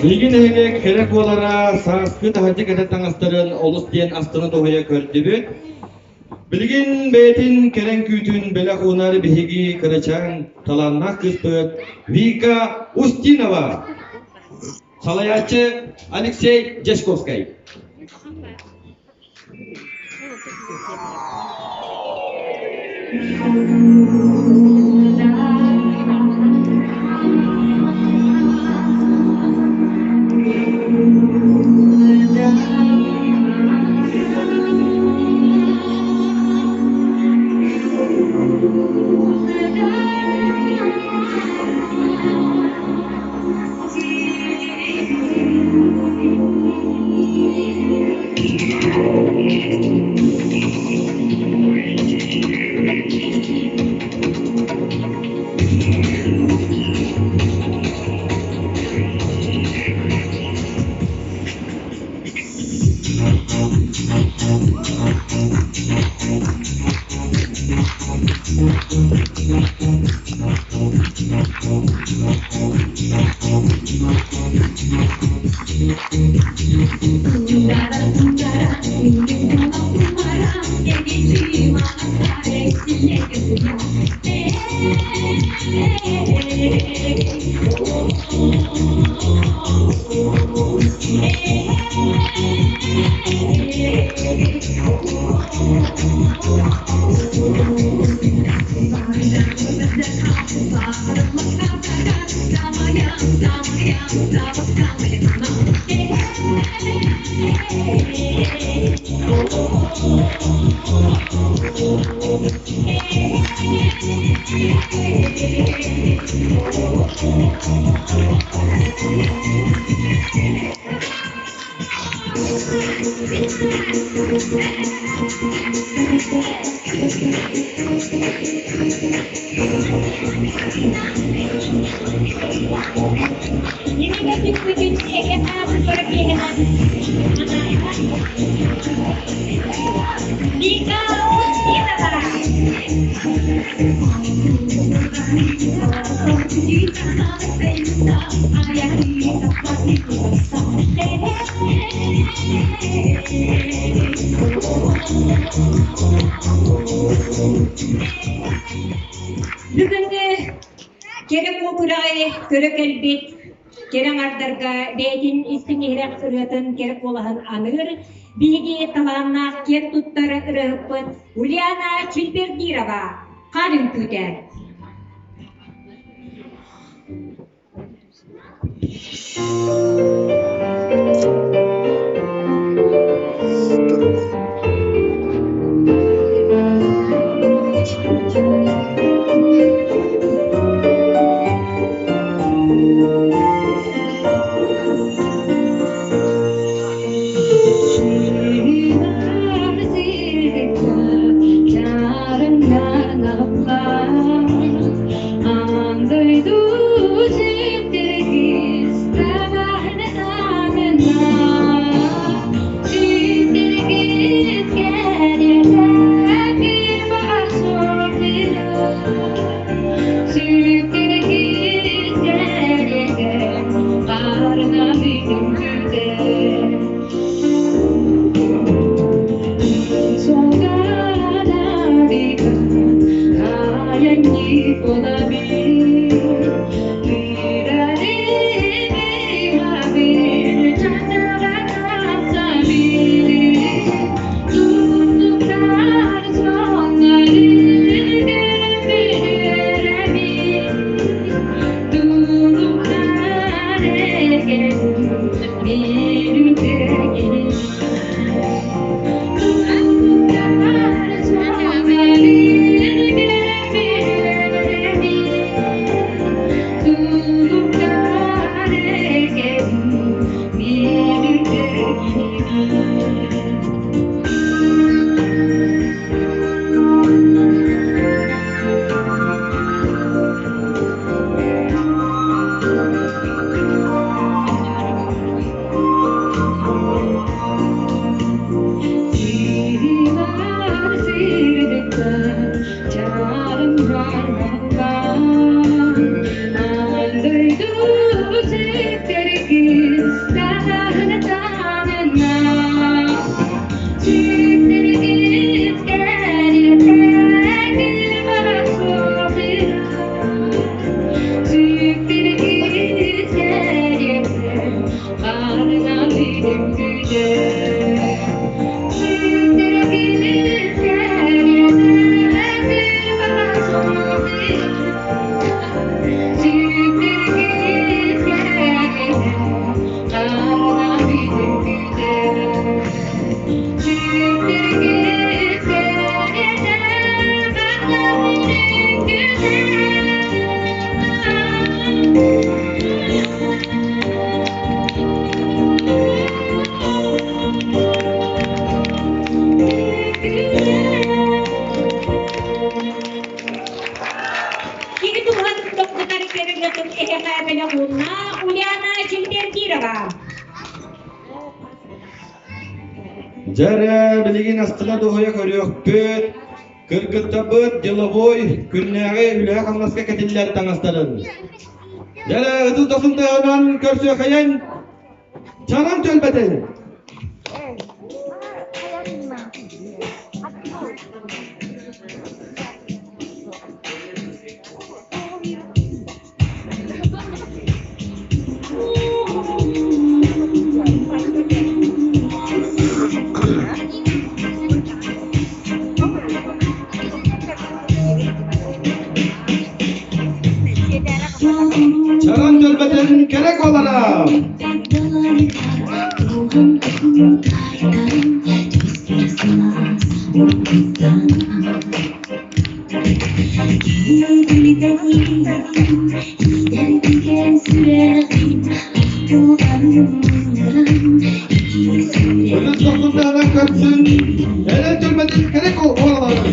Билигин эһиги кэрэ куолара сааскы таһырдьа кэтэр таҥастарын олус диэн астына дуоһуйа көрдүбүт. Билигин бэйэтин кэлэн күүтүн бэлэх уунар биһиги кырачаан талааннаах кыыспыт Вика Устинова. Салайааччы Алексей Дьячковскай. Вика Устинова! Бүгүҥҥү кэрэ куокураайы көрө кэлбит кэрэ аҥардарга бэйэтин истиҥ иһирэх ырыатын кэрэ куолаһын аныыр биһиги талааннаах киэн туттар ырыаһыппыт Ульяна Чильбердирова хаар үҥкүүтэ. ырыатын эһэхэ бэлэх уунна Ульяна Чембердирова. Дьэ билигин астына дуоһуйа көрүөхпүт. Кыргыттарбыт деловой күннээҕи үлэҕэ-хамнаска кэтиллэр таҥастарын. Дьэ ытыс дохсун тыаһынан көрсүөххэйэн чаран төлбөтүн. Чаран төлбөтүн кэрэ куолара. Ытыс дохсунтаһынан көрсүн, эрэл төлбөтүн кэрэ куолаларын.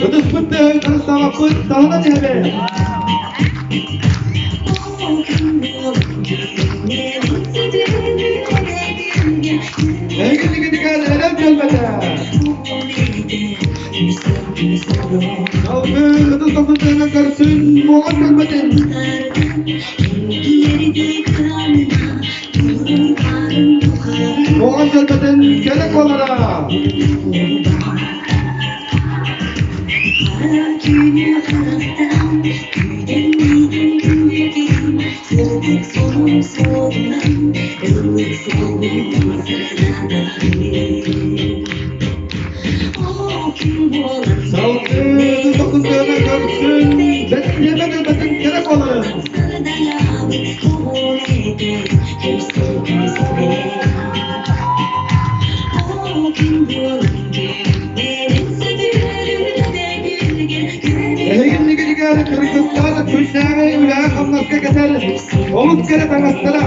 Ытыспыт тыаһын харыстаабаппыт таһынан иһэбэ. Эһигитигитигэр эрэл кэлбэтэ. Салгыы ытыс дохсун тыаһынан көрсүн, муоҕан кэлбэтин. Муоҕан кэлбэтин кэрэ куолара. Салгыы ытыс дохсун тыаһынан көрсүн, бэттиэмэ кэлбэтин кэрэ куоларын. Эһигиннигитигэр кыргызстан күннээҕи үлэҕэ-хамнаска кэтэр олус кэрэ таҥастара.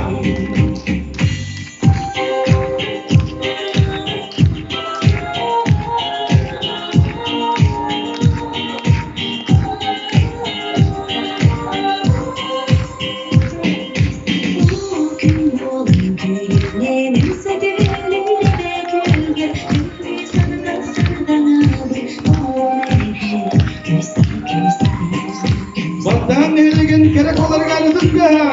Баттаһан нэһилиэгин кэрэ куоларыгар ытыс тыаһа!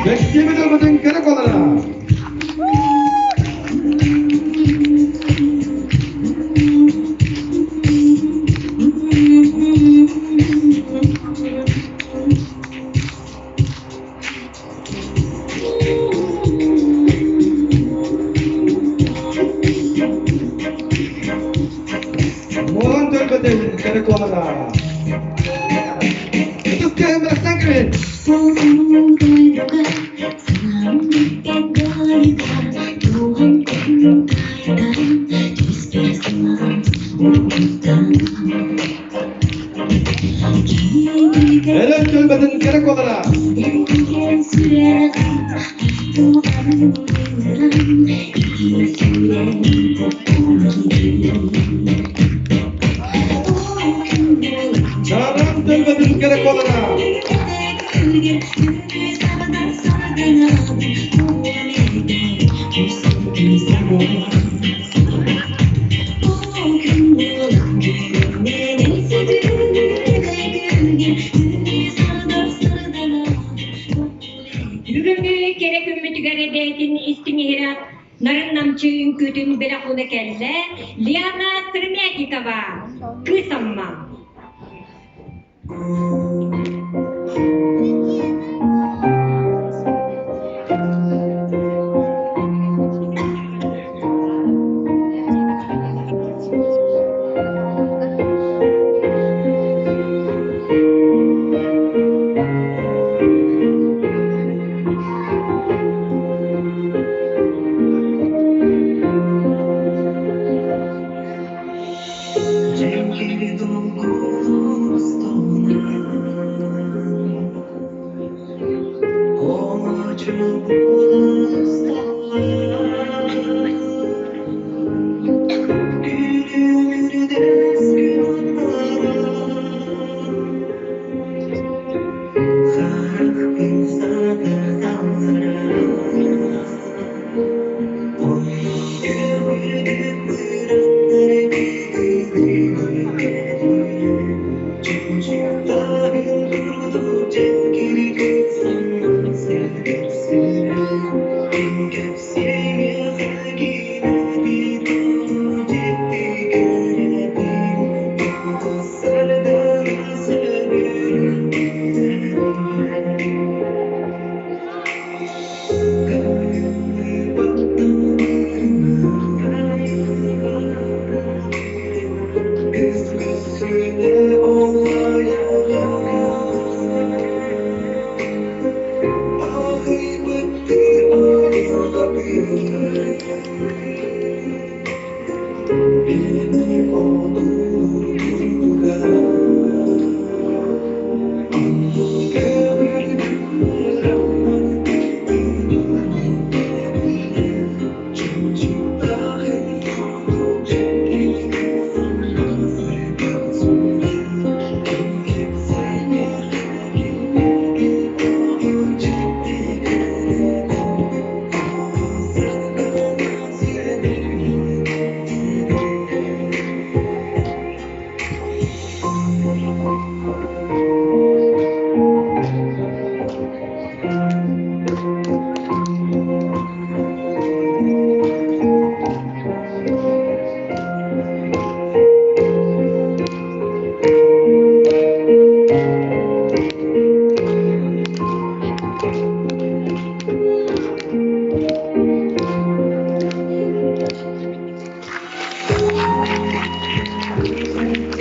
Бэстиэмэ ылбытын кэрэ куолара! Муоһун төлбөтүн кэрэ куолара! Ытыс тыаһын бырахсан кэбиһин! Эрэл төлбөтүн кэрэ куолара! Чааран төлбөтүн кэрэ куолара! Бүгүҥҥү кэрэ күммүтүгэр эбээтин истиҥ иһирэх нарын намчы үҥкүүтүн бэлэх ууна кэллэ Лиана Сыромятникова, Кыыс Амма. Дьэҥкири долгун устунан.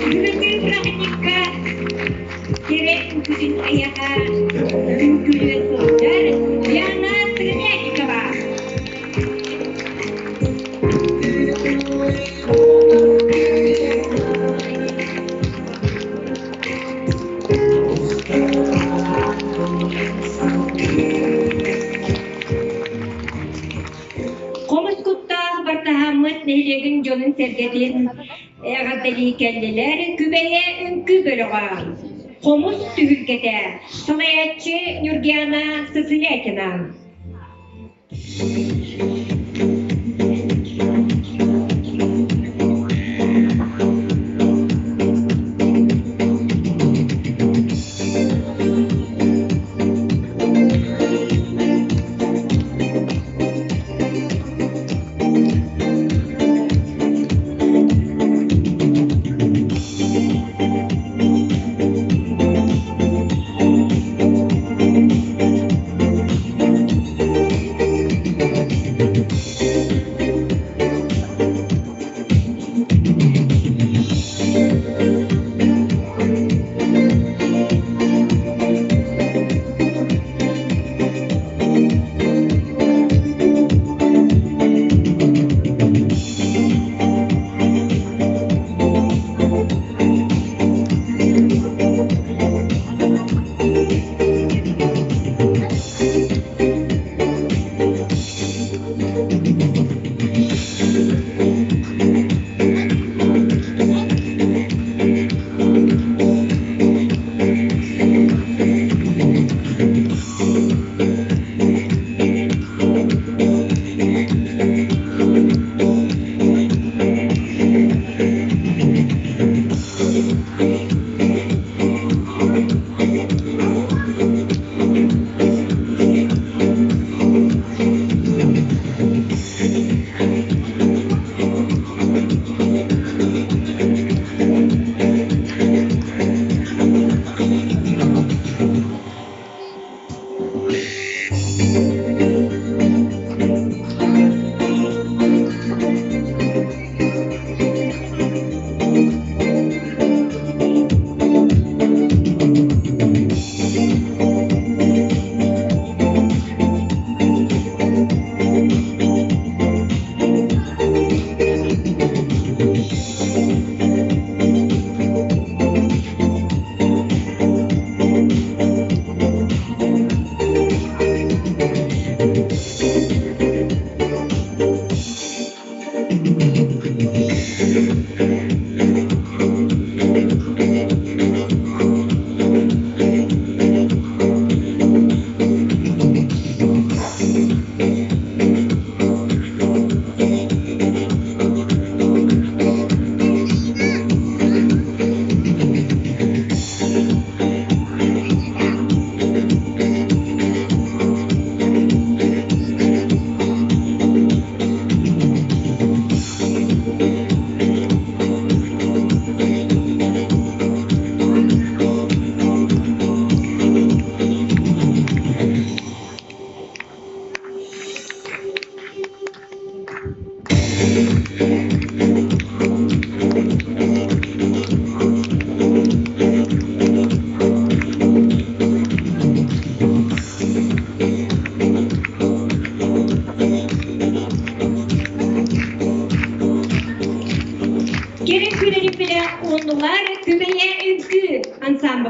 Бүгүҥҥү бырааһынньыкка кэрэ үксүн эйиэхэ үҥкүүлүө сылдьар Яна Сыгынятникова. Хомус куттаах бартаһааммыт нэһилиэгин дьонун-сэргэтин эҕэрдэлии кэллилэр Күбэйэ үҥкүү бөлөҕө, Хомус түһүлгэтэ, салайааччы Нюргиана Сысылятина.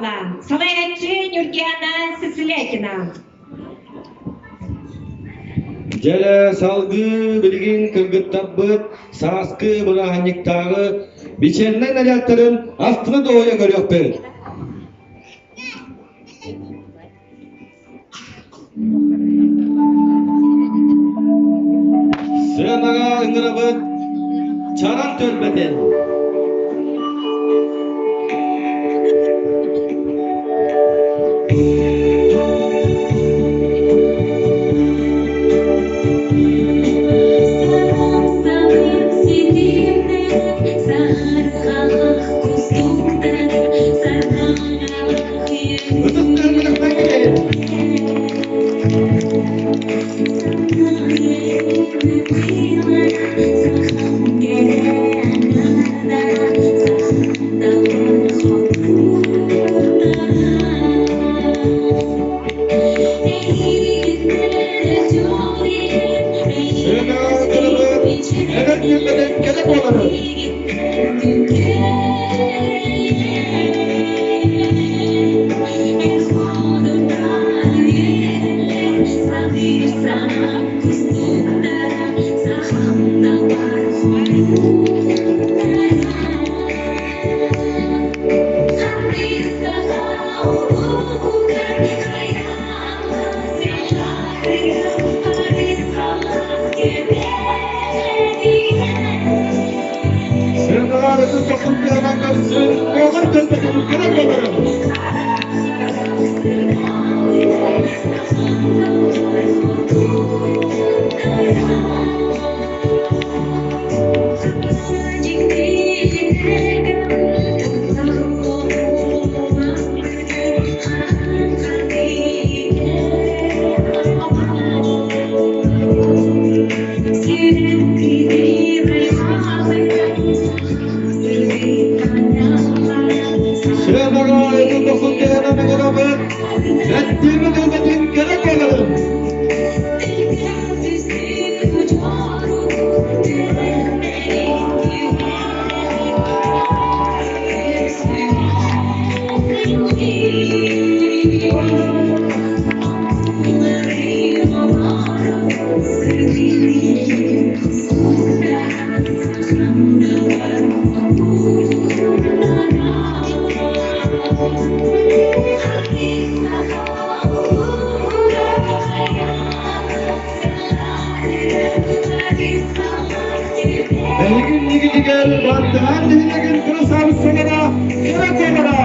буолла. Салайааччы Нюргиана Сысылякина. Дьэ, салгыы билигин кыргыттарбыт сааскы бырааһынньыктааҕы бичиэннэй нарядтарын астына дуоһуйа көрүөхпүт. Сыанаҕа ыҥырабыт Чаран түөлбэтин. Ытыстыыр мөлөхтөн кэлэйин. Сыанаҕа ыҥырабыт эдэр түөлбэтин кэлэ буоларын. Сыанаҕа тохсун көрсүн, оҕор көспөтүн кэлэ буоларын. Сыанаҕа тохсун туһунан ыҥырабыт, Мэттиэмэ түөлбэтин кэрэ буоларын. Эһиги иннигитигэр баттаһан нэһилиэгин кырасаабыссалара кэрэ куолара.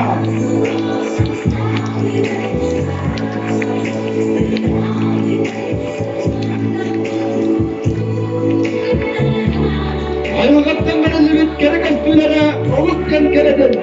Айылҕаттан бэриллибит кэрэ көстүүлэрэ олус кэм кэрэтин.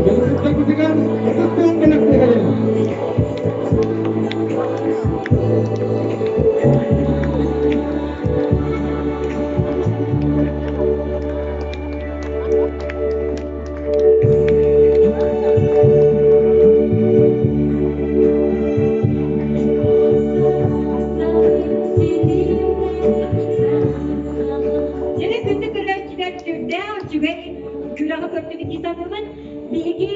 Бөлөхтөрбүтүгэр ытыктыыр бөлөхтөрүн. Дьэ, күндү көрөөччүлэр, сүрдээх үчүгэй күрэҕи көрдүбүт дии саныыбын. Биһиги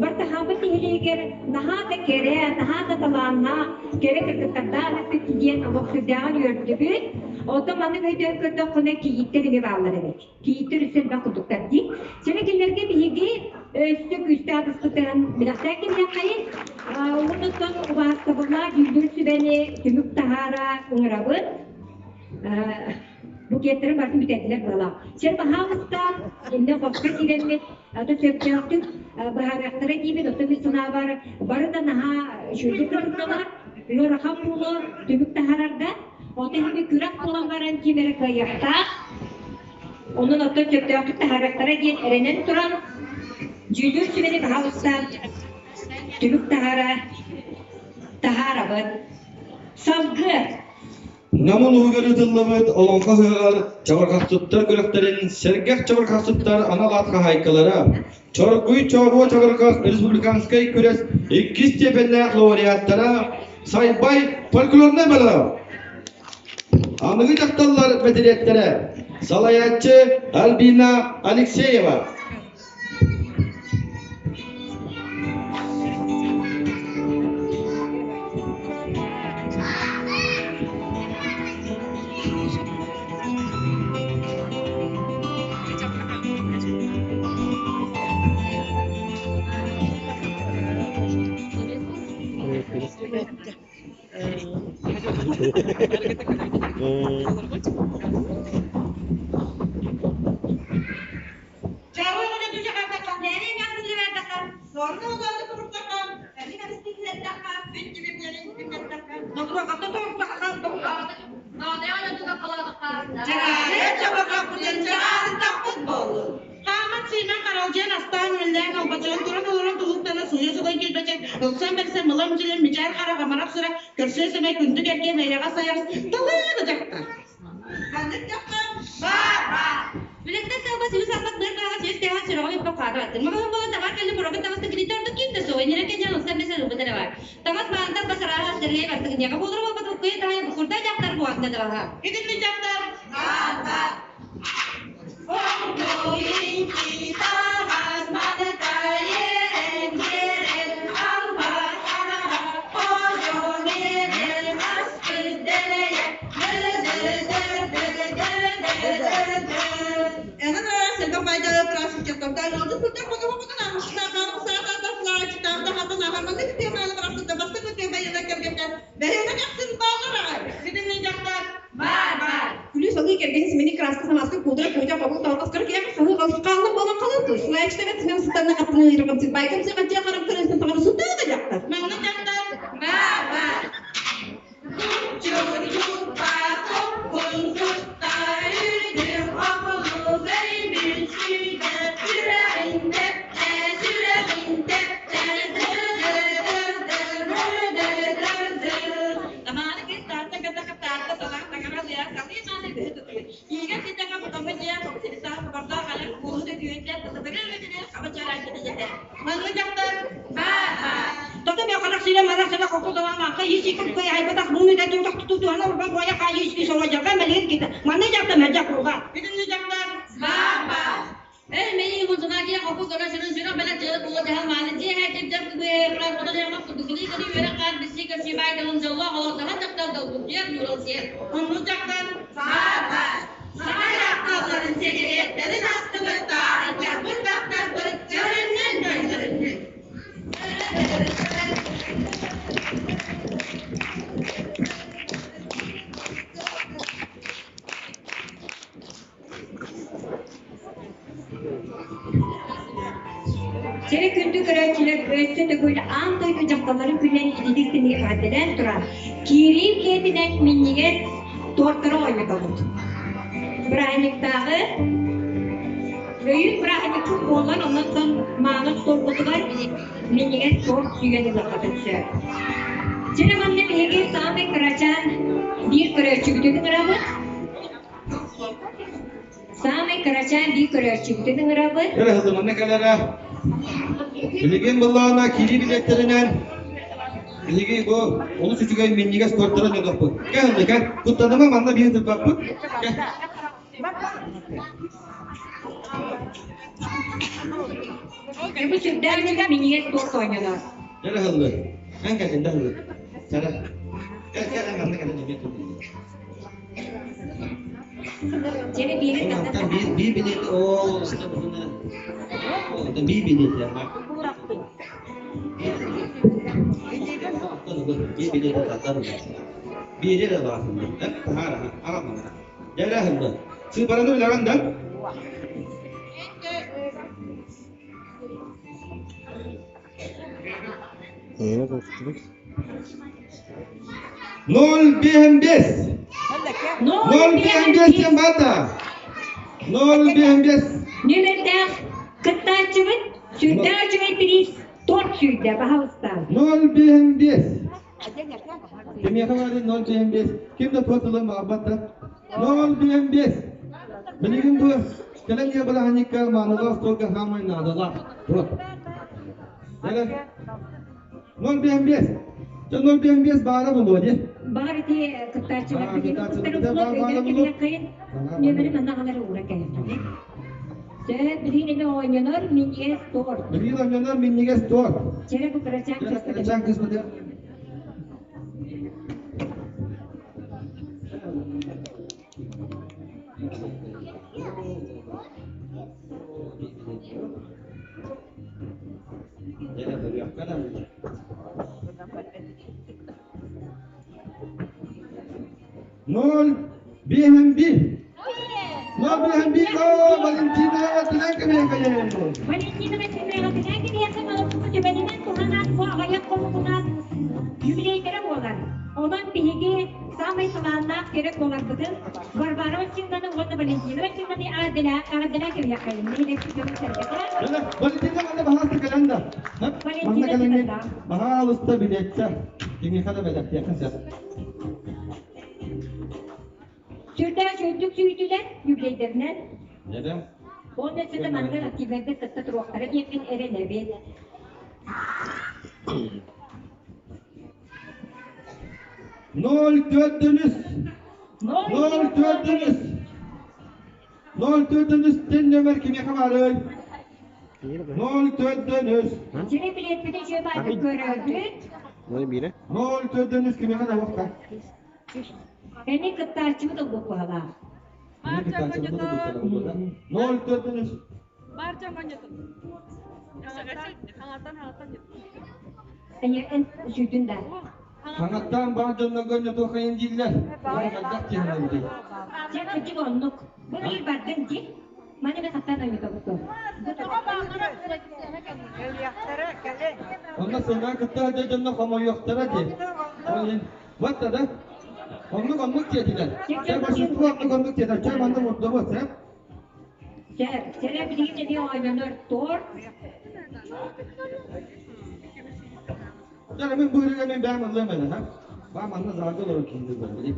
Бартаһаабыт нэһилиэгэр наһаа да кэрэ, наһаа да талааннаах, кэрэ кыргыттардаах эппит диэн олох сүрдээҕин үөрдүбүт. Оттон маннык өйдөөн көрдөххүнэ кийииттэр эмиэ бааллар эбит. Кийииттэр үс элбэх курдуктар дии. Сэрэ кинилэргэ биһиги өссө күүстээх ытыспытын билэхтээх кимнээххэйин уонуттан убаастабыллаах дьүүллүүр сүбэни түмүк таһаара ыҥырабыт. Букеттарын барытын бүтэрдилэр быһалаах. Сэр баһаалыста иннэ хоско киирэммит аты сөптөөхтүк быһаарыахтара диибин, оттон мин санаабар бары да наһаа үчүгэйдик кытынналар, ыарахан буолуо түмүк таһаарарга. Оттон иһин күрэх буолан баран ким эрэ кыайыахтаах, онон оттон сөптөөхтүк таһаарыахтара диэн эрэнэн туран, дьүүллүүр сүбэни баһаалыста түмүк таһаара таһаарабыт. Салгыы Нам улууһугар ыытыллыбыт Олоҥхо ыһыаҕар чабырҕахсыттар күрэхтэрин сэргэх чабырҕахсыттар анал аат хаһаайкалара Чоргуй Чооруо чабырҕах республиканскай күрэс иккис степеннээх лауреаттара Сайбай фольклорнай бөлөх Аныгы дьахталлар мэтириэттэрэ салайааччы Альбина Алексеева Үлэттэн сылба сүүс албас быар бааҕа сүүс тэһэ сүрэҕи үппэ хаатабаттын. Маҕаһын буолан табаар кэлли бурабын таҥаста киритэ ордук ким да суох. Иннинэ кэнньэн ылсан бэсэ ылбыт эрэ бар. Таҥас маантан бас арааһа Сергей бартыгыньаҕа буолар буолбат уккуйа таһайа букурдай дьахтар буолна да баһа. Итинни дьахтар Күлүү-салыы кэргэнин симэни краска самааска куудара куудьа хобул таһырҕас кыра киһиэхэ хаһыы хаалла буолан халыыты сылаайчытыгар симэн сытанна аттына ыйырҕамсык байкам сыҕантыа харахтарын сытаҕар сытыы да дьахтар Манна дьахтар баа-баа. Манна дьахтар Итинни дьахтар Эй, мени мунсуна кия хопу кара сүрүн сүрүн бэлэх дьыала була дьаһал мааны дьиэ һэ дьэр кыбыһыра хотон кудукули кыды үөрэх хаан бисси көрсүбай дылын дьоллоох олордоһон дьахтар долгутуйар ньурал сиэр. Онну дьахтар баа-баа. Саха дьахталларын сигэриэттэрин астыбыттаах, дьахпыт дьахтарбыт дьөрүннүн дьөрүннүн. Сири күндү көрөөччүлэр өссө төгүл аан дойду дьахталларын күнүнэн ититик тиниги эҕэрдэлээн туран, киирии билиэтинэн минньигэс туортары оонньотобут. Бырааһынньыктааҕы өйүн бырааһынньыкпыт буолан, онон мааны остуолбутугар минньигэс торт сүгэн ылыаххытын сөп. Дьэ манна биһиги саамай кырачаан биир көрөөччүбүтүн ыҥырабыт. Саамай кырачаан биир көрөөччүбүтүн ыҥырабыт. Кэлэ сылдьыманна кэлэрэ. Билигин былаана киирии билиэттэринэн биһиги бу олус үчүгэй минньигэс туортарын дьонохпут. Кэл, кэл, куттаныма манна биһи тырбаппыт. Кэл. Бу сүрдээх үчүгэй минньигэс торт оонньонор. Кэлэ сылдьы. Эн кэлин да сылдьы. Сара. Кэл, кэл, манна кэлин эмиэ турдун. Чэрэ биэри Мантан биир биир билиэт оо биир билиэт биир билиэт тардар биири эрэ баахын таһаар аҕаммана дьэ сыыпараны билэҕин да Ноль биэһин биэс. Ноль биэһин биэс диэн баар да. Ноль биэһин биэс. Нүөмэрдээх кыттааччыбыт сүрдээх үчүгэй бириис торт сүүйдэ, баһаалыста. Ноль биэһин биэс. Кимиэхэ баарый ноль биэһин биэс? Ким да туох тылын баҕарбат да. Ноль биэһин биэс. Билигин бу кэлэн иһэр бырааһынньыкка маанылаах остуолга хаамай наадалаах. Вот. Кэлэн. Ноль биэһин биэс. Дьэ ноль биэһин биэс баара буолуо дии. Баҕар ити кыттааччылар билигин кыттар нүөмэрин манна аҕалар уура кэлэр. Сөп, билигин эми оонньонор минньигэс торт. Билигин оонньонор минньигэс торт. Чэрэ бу кырачаан кыыспыт. Кырачаан кыыспыт. Ноль биэһин биир. Ноль биэһин биир. Оо, Валентина тилэн кэмиэхэ Валентина Васильевна тилэн кэмиэхэ малыппыты түбэнинэн туһанан бу аҕыйах хонукунан юбилейдара буолар. Онон биһиги саамай талааннаах керек буоларбытын Варвара Васильевнаны уонна Валентина Васильевнаны аҕырдалаа кэбиһэххэйин. Нэһилиэкпит дьонун сэргэтэ. Валентина манна баһаалыста кэлэн да. Валентина кэлэн Баһаалыста билиэттэ. Кимиэхэ да бэлэхтиэххин сөп. Сүрдээх үрдүк сүүрдүлэр юбилейдэринэн. Дьэ Уонна өссө маннык активнайдык кытта туруохтара диэппин эрэнэбин. Ноль төрдөн үс. Ноль төрдөн үс. Ноль төрдөн үс тен нөмер кимиэхэ баарый? Ноль төрдөн үс. Сири билиэппитин үчүгэй көрөбүт. Ноль төрдөн үс кимиэхэ да уохта. Эми кыттааччыбыт ылбыт баһылаах. Ноль төрдөн үс. Эн сүтүн да. Хаҥаттаан баар дьоннорго ньотуохайын дииллэр. Хайдах киһи Чэ, кырдьык оннук. Бу биир бардын ди. Маны мен хаттаан ойутабыт. Онно сылга кытта дьонно хомойуохтара дии. Ол иһин вот да оннук оннук диэтилэр. Чэ большинство оннук оннук диэтилэр. Чэ манна мурдабыт, э? Чэ, чэ билигин эмиэ оонньонор торт. Дьэ, мин бу ырыга мен бэйэм ыллыам этэ, ха? Баа манна залга олорор киһи бар, билим.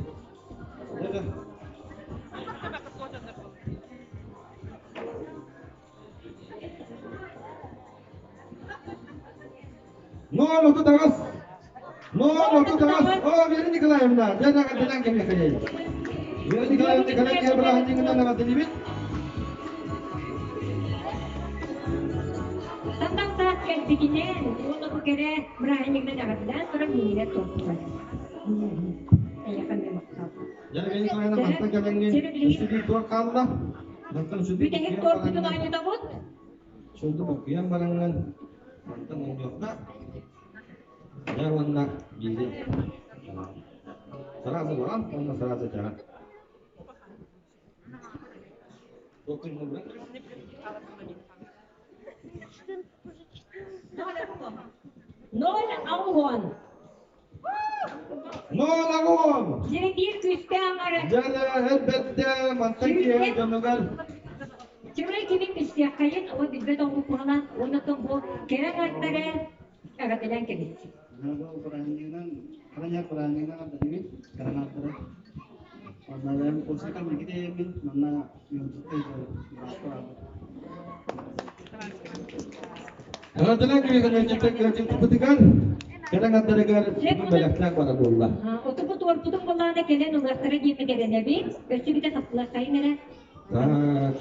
Ноль 38. Ноль 38. О, Вера Николаевна, дьэ эҕэрдэлээн кэмиэхэ Вера Николаевна кэлэн иһэр бырааһынньыгынан эҕэрдэлиибит. Сандал саас кэлбитинэн уонна бу кэрэ бырааһынньыгынан эҕэрдэлээн туран миинэ туттар. Эйиэхэ эмиэ махтал. Дьэ, Вера Николаевна, мантан кэлэҥҥин өссө биир туор хаалла. Мантан өссө биир Бүтэһик туорбутун оонньотобут. Шойду буккуйан бараҥҥын мантан оонньуохха. Дьэ уонна биири сразу баран уонна сразу дьаҕан. Ноль ауон. Ноль ауон. Дьэ биир күүстээх аҥара. Дьэ элбэттэ мантан киэһэ дьонугар. Чөмөр кимин билсиэххэйин, ол билбэт оҥкуһала, уонна бу кэрэ аттары эҕэрдэлээн кэбис. Бырааһынньыгынан, хараҥа бырааһынньыгынан ардатыбыт, гранааттары. Онно бэйэм курсакам иккитиэйэммин, манна ыалдьыттай Эҕэрдэлээн кэбиһэн кэлэн аттарыгар бүгүн бэлэхтээх бара буолла. Отупут уорпутун буллаана кэлэн ылыахтара диэммит эрэнэбит. Өссө бүтэ хаппылаххайын эрэ. Так.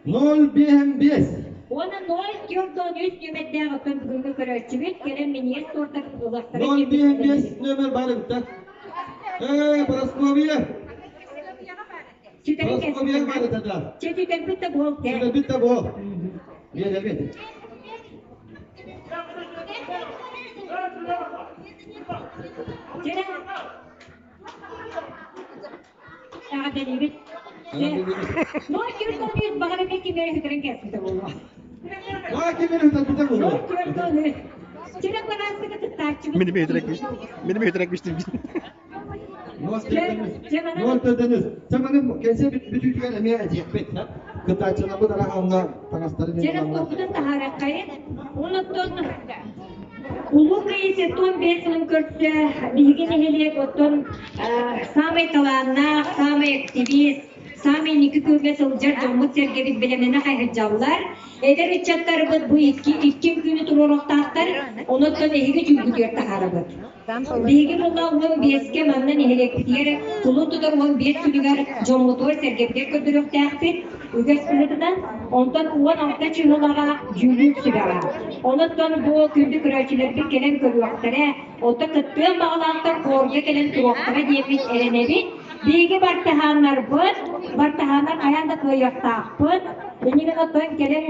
0,5. Уонна 0,43 нүөмэрдээх оттон бүгүҥҥү көрөөччүбүт кэлэн миниэс туортарын ылыахтара 0,5 нүөмэр бар эбит да. Ээ, Прасковья. Сүтэрин Тоҕус баар этэ да. Чэ сүтэрбит да буол кэ. Сүтэрбит да буол. Биэрэбит. Чэ Эҕэрдэлиибит. Ноль түөрт он үс баҕар эмиэ ким эрэ сүтэрэн кээспитэ буолуо. Баҕар ким эрэ сүтэрбитэ буолуо. Ноль түөрт он үс. Чэрэ бараастыга кыттааччыбыт. Мин Мин бэйэтэрэ күүстүм. Ноль түөрт он үс. Чэ маны кэнсиэ бүтүүтүгэр эмиэ этиэхпит. Кыттааччыларбыт араҕаҥҥа таҥастарын Чэрэ курбутун таһаарыаххайын. Онуттан Улуу Кыайыы 75 сылын көрсө биһиги нэһилиэк оттон саамай талааннаах, саамай активист, саамай инники күөҥҥэ сылдьар дьоммут-сэргэбит бэлэмнэнэ хайһыдьаллар. Эдэр ыччаттарбыт бу икки икки күнү туруоруохтаахтар, онон эһиги дьүүлгүтүгэр таһаарабыт. Биһиги буолла 15-кэ манна нэһилиэкпитигэр кулун тутар 15 күнүгэр дьоммутугар-сэргэбитигэр көрдөрүөхтээхпит үгэс быһыытынан. Онтон 16 чыһылаҕа дьүүлүүр сүбэҕэ. Онон бу күндү көрөөччүлэрбит кэлэн көрүөхтэрэ, оттон кыттыан баҕалаахтар хорга кэлэн туруохтара диэммит эрэнэбит. Биһиги бартыһааннарбыт, бартыһааннар хайаан да кыайыахтаахпыт. Иннигин оттон кэлэн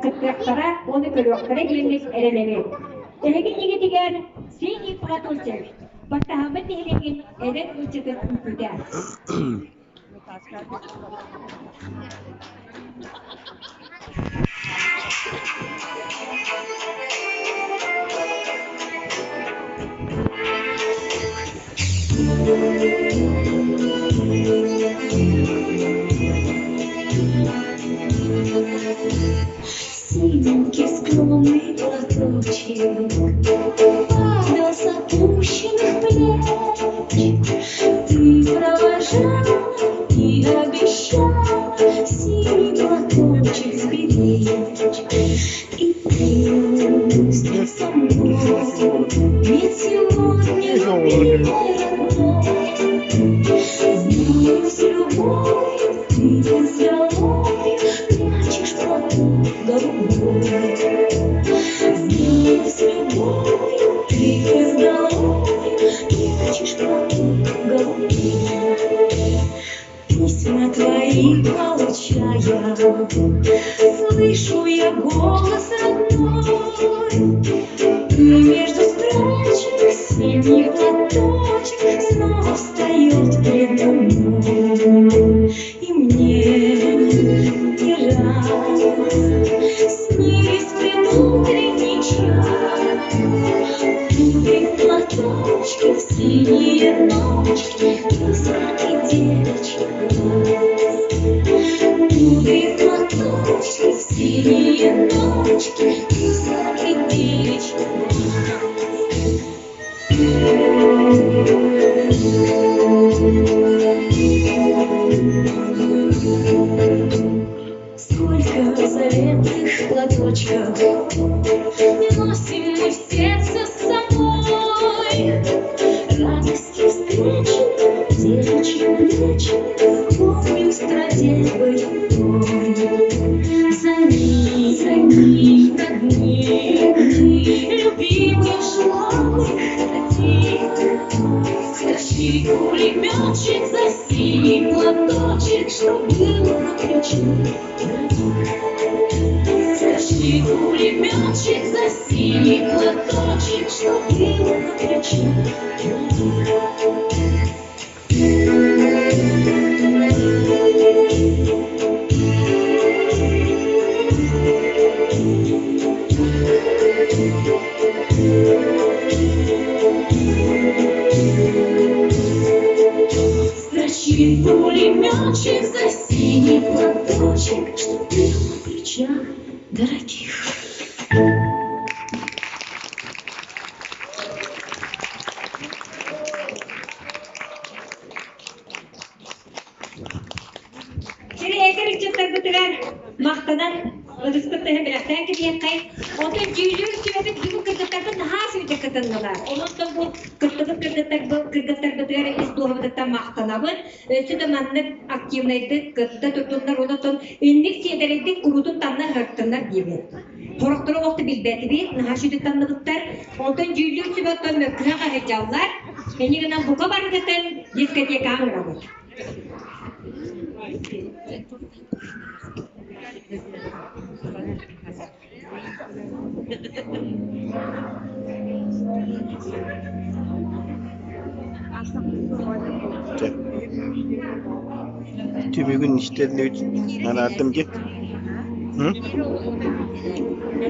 кыттыахтара уонна көрүөхтэрэ диэммит эрэнэбит. Эһиги иннигитигэр Синий платочек баттаһаммыт нэһилиэгин эдэр ыччатын үҥкүүтэ. Синенький скромный платочек Падал с опущенных плеч. Ты провожала и обещала Синий платочек сберечь. И пусть со мной, Ведь сегодня любимый родной, Знаю, с любовью ты изголовью Прячешь платок голубой. Знаю, с любовью ты изголовью Прячешь платок голубой. Письма твои получая, Слышу я голос родной. И между строчек синий платочек Снова встает предо мной. И мне не раз снились предутренний час. Пудрит платочки в синие ночки Искорки девичьих глаз. Пудрит платочки в синие ночки Искорки девичьих глаз. Сколько заветных платочков Носим мы в сердце с собой. Радости встречи, девичьи плечи Помним в стране боевой. За них, за них, родных, Любимых, желанных, таких. Скачи, пулеметчик, за синий платочек, Что был на плече Скачи, пулеметчик, за синий платочек, Что был на плече Строчит пулеметчик за синий платочек, Что был на плечах дорогих. Сири эдэр ыччаттарбытыгар махтанан ытыспыт тыһын бэлэхтээн кэбиһиэххэй. Онтон дьүүллүүр сүбэбит бүгүн кыргыттарбыт наһаа сүүрдэ кытыннылар. Онон бу кыттыбыт кыргыттарбытыгар ис дууһабытыттан махтанабыт. Өссө да маннык активнайдык кытта турдуннар онон инник сиэдэрэйдик куруутун танна ыһыртыннар диибит. Сорохтору олохто билбэтибит, наһаа сүүрдэ танныбыттар. Онтон дьүүллүүр сүбэ оттон мөккүһэ хаһыдьаллар. Эни гынан бука барытытын дискотекаҕа ыҥырабыт. Чэ. Түмүгүн истэрнибит анаардым дии. М?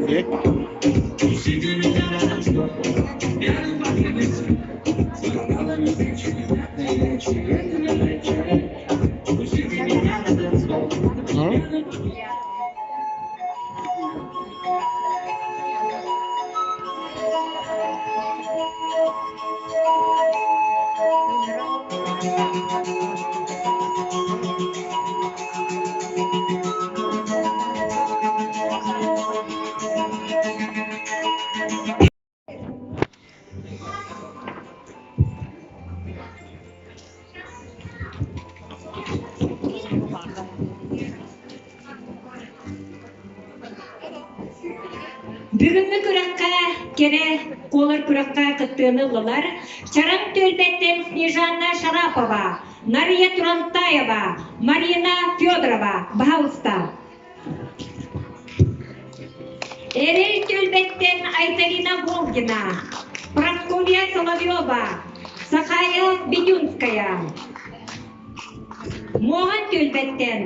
Дии? М? Бүгүҥҥү күрэххэ кэрэ куолар күрэххэ кыттыыны ыллылар Чараҥ түөлбэттэн Снежана Шарапова, Нария Турантаева, Марина Федорова. Баһаалыста. Эрэл түөлбэттэн Айталина Волгина, Прасковья Соловьева, Сахая Бедюнская. Муоһан түөлбэттэн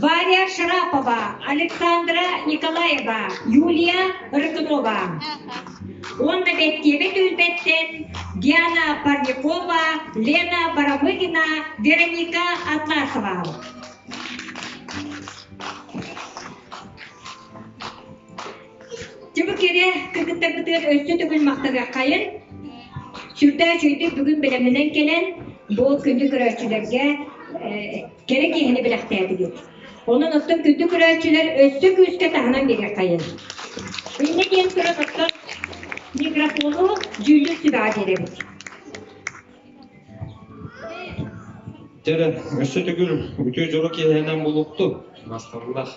Варя Шарапова, Александра Николаева, Юлия Рыкунова. Уонна Бэттиэбэ түөлбэттэн Диана Парникова, Лена Барамыгина, Вероника Атласова. Дьэ бу кэрэ кыргыттарбытыгар өссө төгүл махтаныаххайын. Сүрдээх үчүгэйдик бүгүн бэлэмнэнэн кэлэн, бу күндү көрөөччүлэргэ кэрэ киэһэни бэлэхтээтигит. Онон оттон күндү көрөөччүлэр өссө күүскэ таһынан биэриэххэйин. Инньэ диэн туран оттон микрофону дьүүллүүр сүбэҕэ биэрэбит. Дьэ өссө төгүл үтүө дьоро киэһэнэн булукту масталлах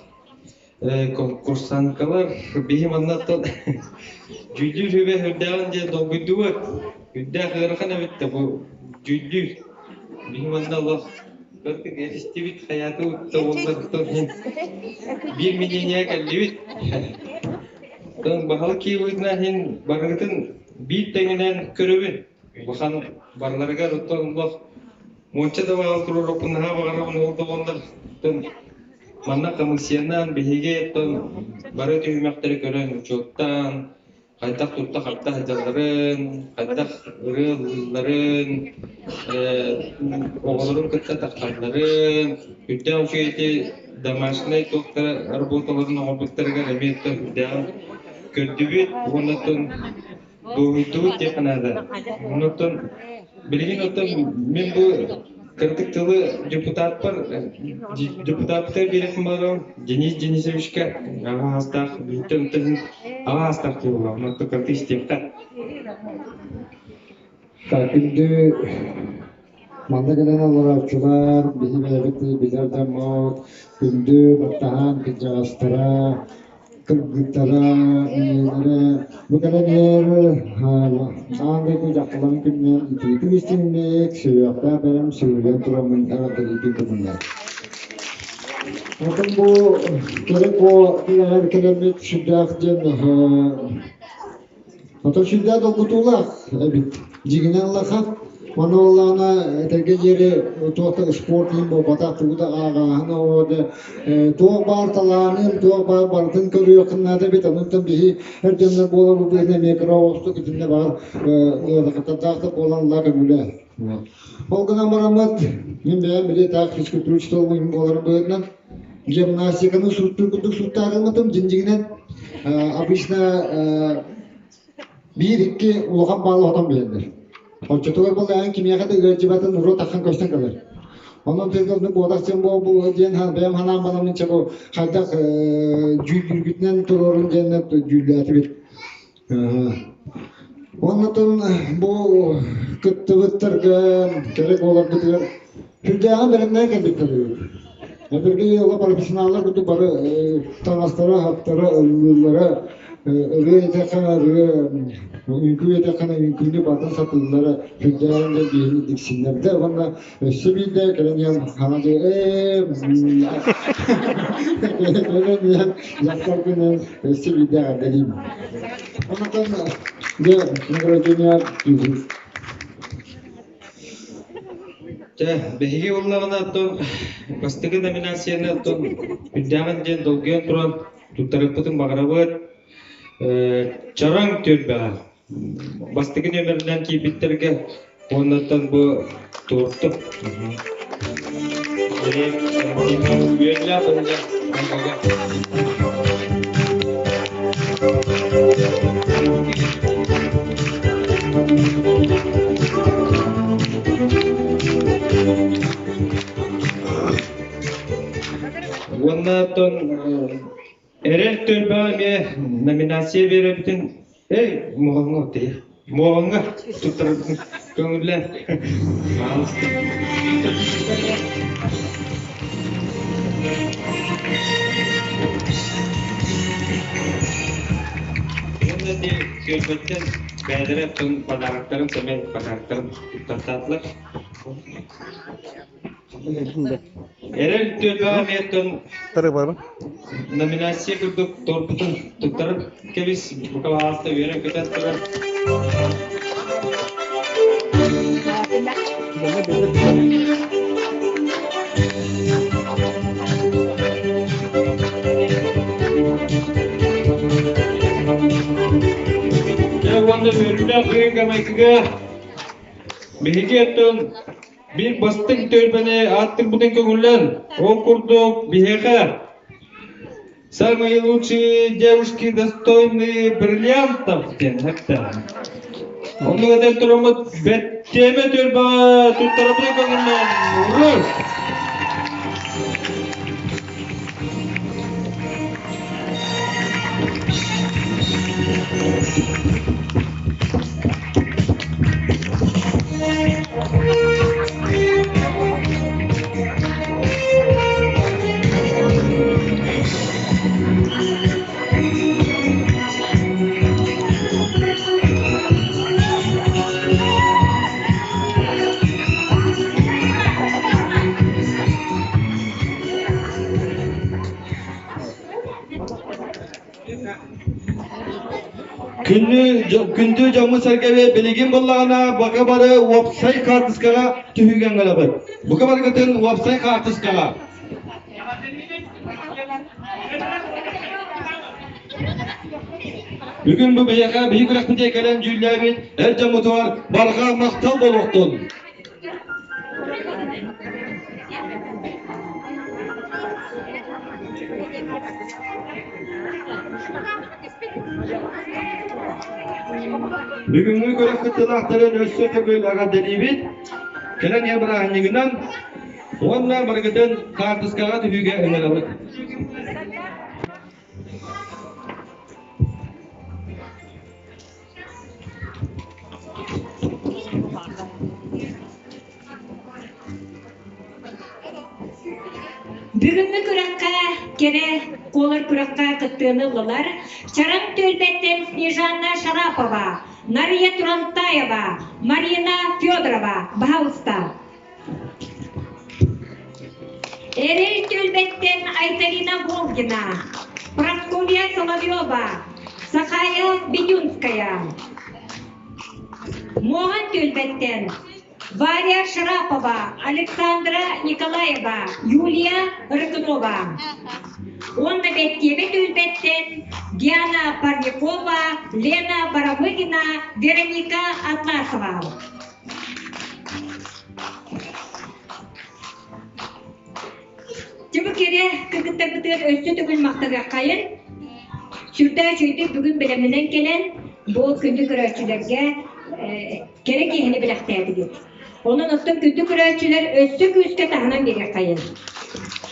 конкурсанткалар биһи маннаттан дьүүллүүр сүбэ үрдээҕин диэн долгуйдубут. Үрдээх ыарахан эбит да бу дьүүллүүр. Биһи манна олох бэркэ истибит хайаатыбыт да буоллар иһин биир мнение кэллибит. Баһылык киһи иһин барыгытын биир тэҥинэн көрөбүн. Улахан барыларыгар оттон олох муонча да баҕал туруорукпун наһаа баҕарабын ол да буоллар оттон манна комиссиянан биһиги оттон бары түһүмэхтэри көрөн учуоттаан хайдах тутта-хапта сылдьалларын, хайдах ырыа ыллыылларын, оҕолорун кытта тахсалларын, үрдээх үчүгэйди домашнай туохтара работаларын оҥорбуттарыгар эмиэ оттон үрдээҕин көрдүбүт уонна оттон Дуоһуйдубут диэххэ наада. Оннуттан билигин оттон мин бу кырдык тылы депутатпар депутаттар биэрэхпин баҕарабын Денис Денисовичка аҕа аастаах бүтэн аҕа аастаах киһи буолла. Оннуттан кырдык истиэххэ. Күндү манна кэлэн олорооччулар, биһи бэйэбит билэр дьоммут, күндү баттаһаан кырдьаҕастара, кыргыттара, ийэлэрэ бу кэлэн иһэр аан дойду дьахталларын күнүнэн итиитик истиҥник, сүһүөхтээх бэлэм сүгүрүйэн тураммын эҕэрдэлиибин көҥүллэр. Оттон бу кэрэ куо күрэҕэр кэлэммит сүрдээх диэн Оттон сүрдээх долгутуулаах эбит. Дьиҥинэн ыллахха, манна буоллаҕына этэргэ диэри туох да спорт иһин буолбатах, тугу да ааҕааһын оҕо туох баар талаанын, туох баар барытын көрүөххүн наада эбит. Онон биһи эр дьоннор буоларбыт быһыытынан эмиэ кыра оҕустук итиннэ баар ыарахаттардаах да буолан ылла көҥүлэ. Ол гынан бараммыт, мин бэйэм били таах физкультура учууталым буоларым быһыытынан гимнастиканы сууттуур курдук сууттаарыммытым дьиҥ-дьиҥинэн обычно биир-икки улахан баалы хотон биэрэллэр. Оччотугар буоллаҕын кимиэхэ да ыалдьыбатын уруо таххан көстөн кэлэр. Онон тыгылны буолах дьон буолбу диэн бэйэм ханаан баламмын чэ бу хайдах дьүүллүүргүтүнэн туруорун диэн дьүүллээтибит. Оннотон бу кыттыбыттарга кэрэ буоларбытыгар сүрдээҕин бэлэмнээн кэлбиттэр эбит. Эбирги ыала профессионаллар курдук бары таҥастара, хаптара, ыллыыллара. Ырыа этэххинэ ырыа, үҥкүү этэххинэ үҥкүүнү барытын сатыыллара сүрдээҕин да биһини диксиннэрдэ уонна өссө биирдэ кэлэн иһэн хаҥа дьэ ээ кэлэн иһэн дьахтар күнүн өссө биирдэ эҕэрдэлиим. Онтон дьэ награждение Чэ, биһиги буоллаҕына оттон бастакы номинацияны оттон үрдээҕин диэн долгуйан туран туттарыахпытын баҕарабыт. Чараҥ түөлбэҕэ бастакы нүөмэринэн киирбиттэргэ уоннаттан бу туорту. Үөрүүлээх быһыыга Уонна оттон Эрэл түөлбэҕэ эмиэ номинация биэрэбитин эй Муоҕаҥҥа тиий Муоҕаҥҥа туттарарбытын көҥүллээн Пожалуйста. Уонна ити түөлбэттэн бэйэлэрэ оттон подароктарын сэмэй подароктарын туттартаатылар. Эрэл түөлбэҕэ эмиэ оттон номинация курдук торпутун туттарар кэбис бука баҕаста үөрэн-көтөн турар. Дьэ уонна үөрүүлээх быһыыга-майгыга биһиги оттон Биир бастыҥ түөлбэни ааттырбытын көҥүллэн, ол курдук биһиэхэ самые лучшие девушки достойные бриллиантов диэн эттэ. Оннук этэн тураммыт бэттиэмэ түөлбэҕэ туттарабытын көҥүллэн уруй! Күндү дьоммут-сэргэбит билигин буллаҕына бака бары уопсай хаартыскаҕа түһүүгэ ыҥырабыт. Бука барыгытын уопсай хаартыскаҕа. Бүгүн бу биһиэхэ биһи күрэхпитигэр кэлэн дьүүллээбит эр дьоммутугар барҕа махтал буолуохтун. Бүгүҥҥү күрэх кыттыылаахтарын өссө төгүл эҕэрдэлиибит. Кэлэн иһэр бырааһынньыгынан уонна барыгытын хаартыскаҕа түһүүгэ ыҥырабыт. Бүгүҥҥү күрэххэ кэрэ куолар күрэххэ кыттыыны ыллылар Чараҥ түөлбэттэн Снежана Шарапова, Нария Турантаева, Марина Федорова. Баһаалыста. Эрэл түөлбэттэн Айталина Волгина, Прасковья Соловьева, Сахая Бедюнская. Муоһан түөлбэттэн Варя Шарапова, Александра Николаева, Юлия Рыкунова. Уонна Бэттиэбэ түөлбэттэн Диана Парникова, Лена Барамыгина, Вероника Атласова. Дьэ бу кэрэ кыргыттарбытыгар өссө төгүл махтаныаххайын. Сүрдээх үчүгэйдик бүгүн бэлэмнэнэн кэлэн, бу күндү көрөөччүлэргэ кэрэ киһини бэлэхтээтигит. Онон оттон күндү көрөөччүлэр өссө күүскэ таһынан биэриэххэйин.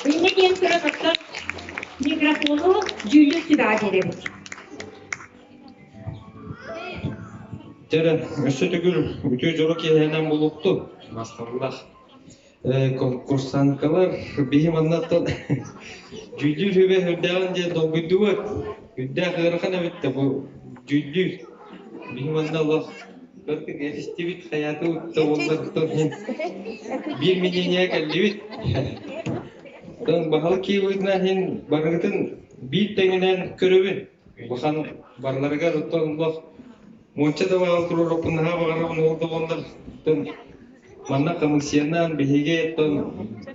Инньэ диэн туран оттон микрофону дьүүллүүр сүбэҕэ биэрэбит. Дьэ эрэ, өссө төгүл үтүө дьоро киэһэнэн булукту, махталлаах. Конкурсанткалар биһи маннаттан дьүүллүүр сүбэ үрдээҕин диэн долгуйдубут. Үрдээх ыарахан эбит да бу дьүүллүүр. Биһи манна олох кырдык этистибит, хайаатыбыт да уолларыттан иһин биир мнение кэллибит. Оттон баһылык киһи иһин барыгытын биир тэҥинэн көрөбүн. Улахан барыларыгар оттон олох муонча да баҕал туруорукпун наһаа баҕарабын ол да буоллар оттон манна комиссиянан биһиги оттон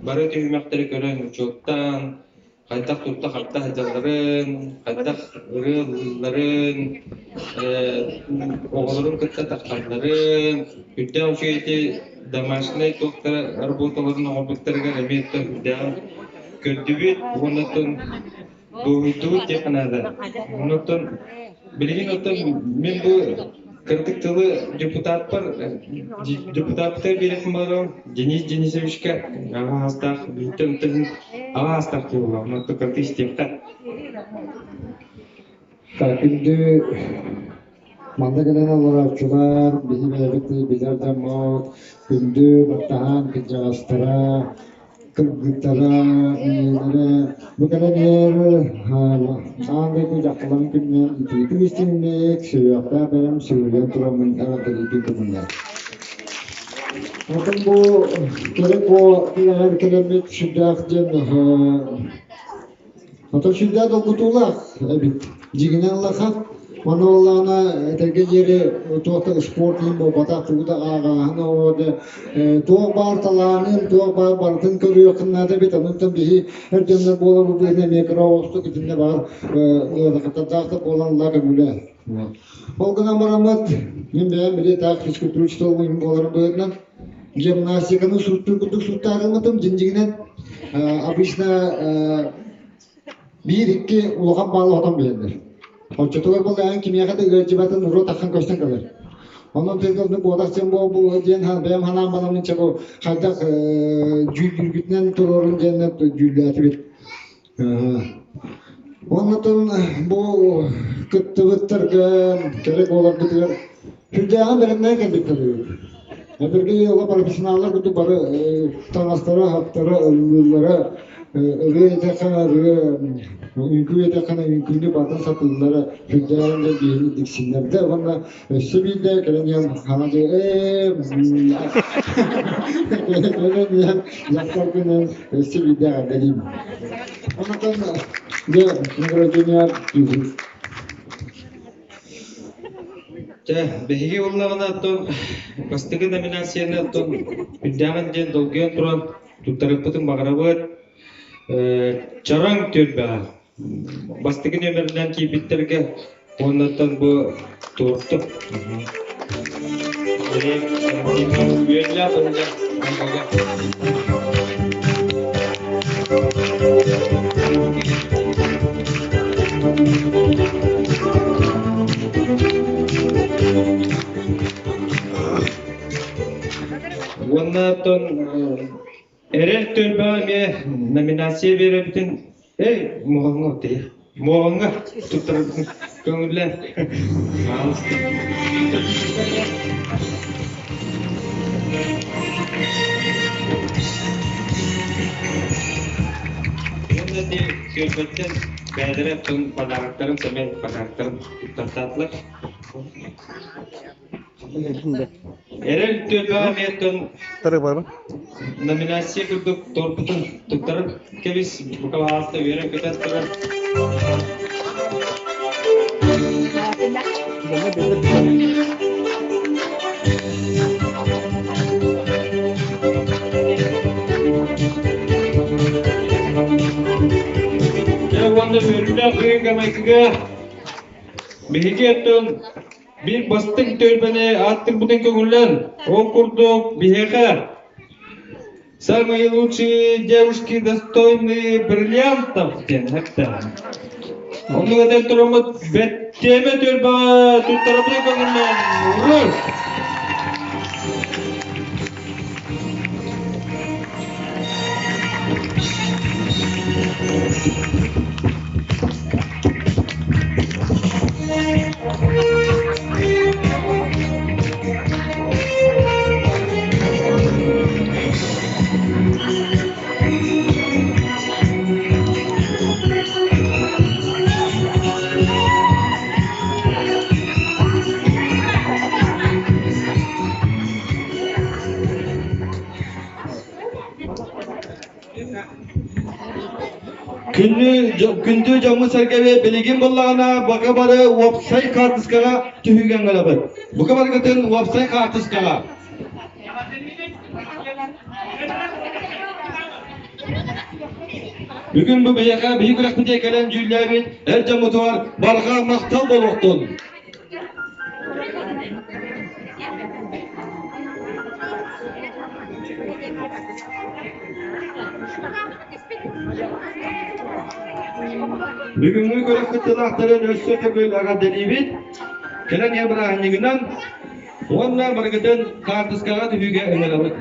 бары түһүмэхтэри көрөн учуоттаан хайдах тутта-хапта сылдьалларын, хайдах ырыа ыллыылларын, оҕолорун кытта тахсалларын, үрдээх үчүгэй ити домашнай туохтара работаларын оҥорбуттарыгар эмиэ үрдээҕин көрдүбүт уонна оттон дуоһуйдубут диэххэ наада. Оннуттан билигин оттон мин бу кырдык тылы депутаттар депутаттар биэриэхпин баҕарабын Денис Денисовичка аҕа аастаах бииртэн аҕа аастаах киһи буолла оннуттан кырдык истиэххэ. Так, күндү манна кэлэн олорооччулар, биһи бэйэбит билэр дьоммут, күндү баттаһаан кырдьаҕастара, кыргыттара, ийэлэрэ бу кэлэн иһэр аан дойду дьахталларын күнүнэн итиитик истиҥник, сүһүөхтээх бэйэм сүгүрүйэн тураммын эҕэрдэлиирбин көҥүллээх. Оттон бу кэрэ куо күрэҕэр кэлэммит сүрдээх диэн Оттон сүрдээх долгутуулаах эбит. Дьиҥинэн ыллахха, манна буоллаҕына этэргэ диэри туох да спорт иһин буолбатах, тугу да ааҕааһын оҕото туох баар талаанын, туох баар барытын көрүөххүн наада эбит. Онон биһи эр дьоннор буоларбыт быһыытынан эмиэ кыра оҕустук итиннэ баар ыарахаттардаах да буолан ылла көҥүлэ. Ол гынан бараммыт, мин бэйэм били таах физкультура учууталым буоларым быһыытынан гимнастиканы сууттуур курдук сууттаарыммытым дьиҥ-дьиҥинэн обычно биир-икки улахан баалы хотон биэрэллэр. Оччотугар буоллаҕын кимиэхэ да ыалдьыбатын урут аххан көстөн кэлэр. Онон тыгылны буолах дьон буолбу диэн бэйэм ханаан баламын чэ бу хайдах дьүүллүүргүтүнэн туруорун диэн дьүүллээтибит. Оннотон бу кыттыбыттарга кэрэ буоларбытыгар сүрдээҕин бэлэмнээн кэлбиттэр эбит. Эбирги ыала профессионаллар курдук бары таҥастара, хаптара, ыллыыллара, ырыа этэххинэ ырыа, үҥкүү этэххинэ үҥкүүнү батын сатыыллара сүрдээҕин да биһини диксиннэрдэ уонна өссө биирдэ кэлэн иһэн хаҥа дьэ ээ кэлэн иһэн дьахтар күнүн өссө биирдэ эҕэрдэлиим. Онтон дьэ награждение Чэ, биһиги ыллаҕына оттон бастакы номинацияны оттон үрдээҕин диэн долгуйан туран туттарыахпытын баҕарабыт. Чараҥ түөлбэҕэ бастакы нүөмэринэн киирбиттэргэ уонна оттон бу туорту. Үөрүүлээх быһыылаах Уонна оттон Эрэл түөлбэҕэ эмиэ номинация биэрэбитин эй муоһаҥҥа тиһи муоһаҥҥа туттарбытын көҥүллээн Пожалуйста. Уонна ти түөлбэттэн бэйэлэрэ оттон подароктарын сэмэй подароктарын туттартаатылар. Эрэл түөлбэҕэ эмиэ оттон номинация курдук торпутун туттаран кэбис, бука баҕаста үөрэн-көтөн турар. Дьэ уонна үөрүүлээх быһыыга-майгыга биһиги оттон биир бастыҥ түөлбэни ааттырбытын көҥүллэн, ол курдук биһиэхэ самые лучшие девушки достойные бриллиантов диэн эттэ. Оннук этэн тураммыт бэттиэмэ түөлбэҕэ туттарабытын көҥүллээн уруй! Күндү дьоммут-сэргэбит билигин буллаҕына бака бары уопсай хаартыскаҕа түһүүгэ ыҥырабыт. Бука барыгытын уопсай хаартыскаҕа. Бүгүн бу биһиэхэ биһи күрэхпитигэр кэлэн дьүүллээбит эр дьоммутугар барҕа махтал буолуохтун. Бүгүҥҥү күрэх кыттыылаахтарын өссө төгүл эҕэрдэлиибит. Кэлэн иһэр бырааһынньыгынан уонна барыгытын хаартыскаҕа түһүүгэ ыҥырабыт.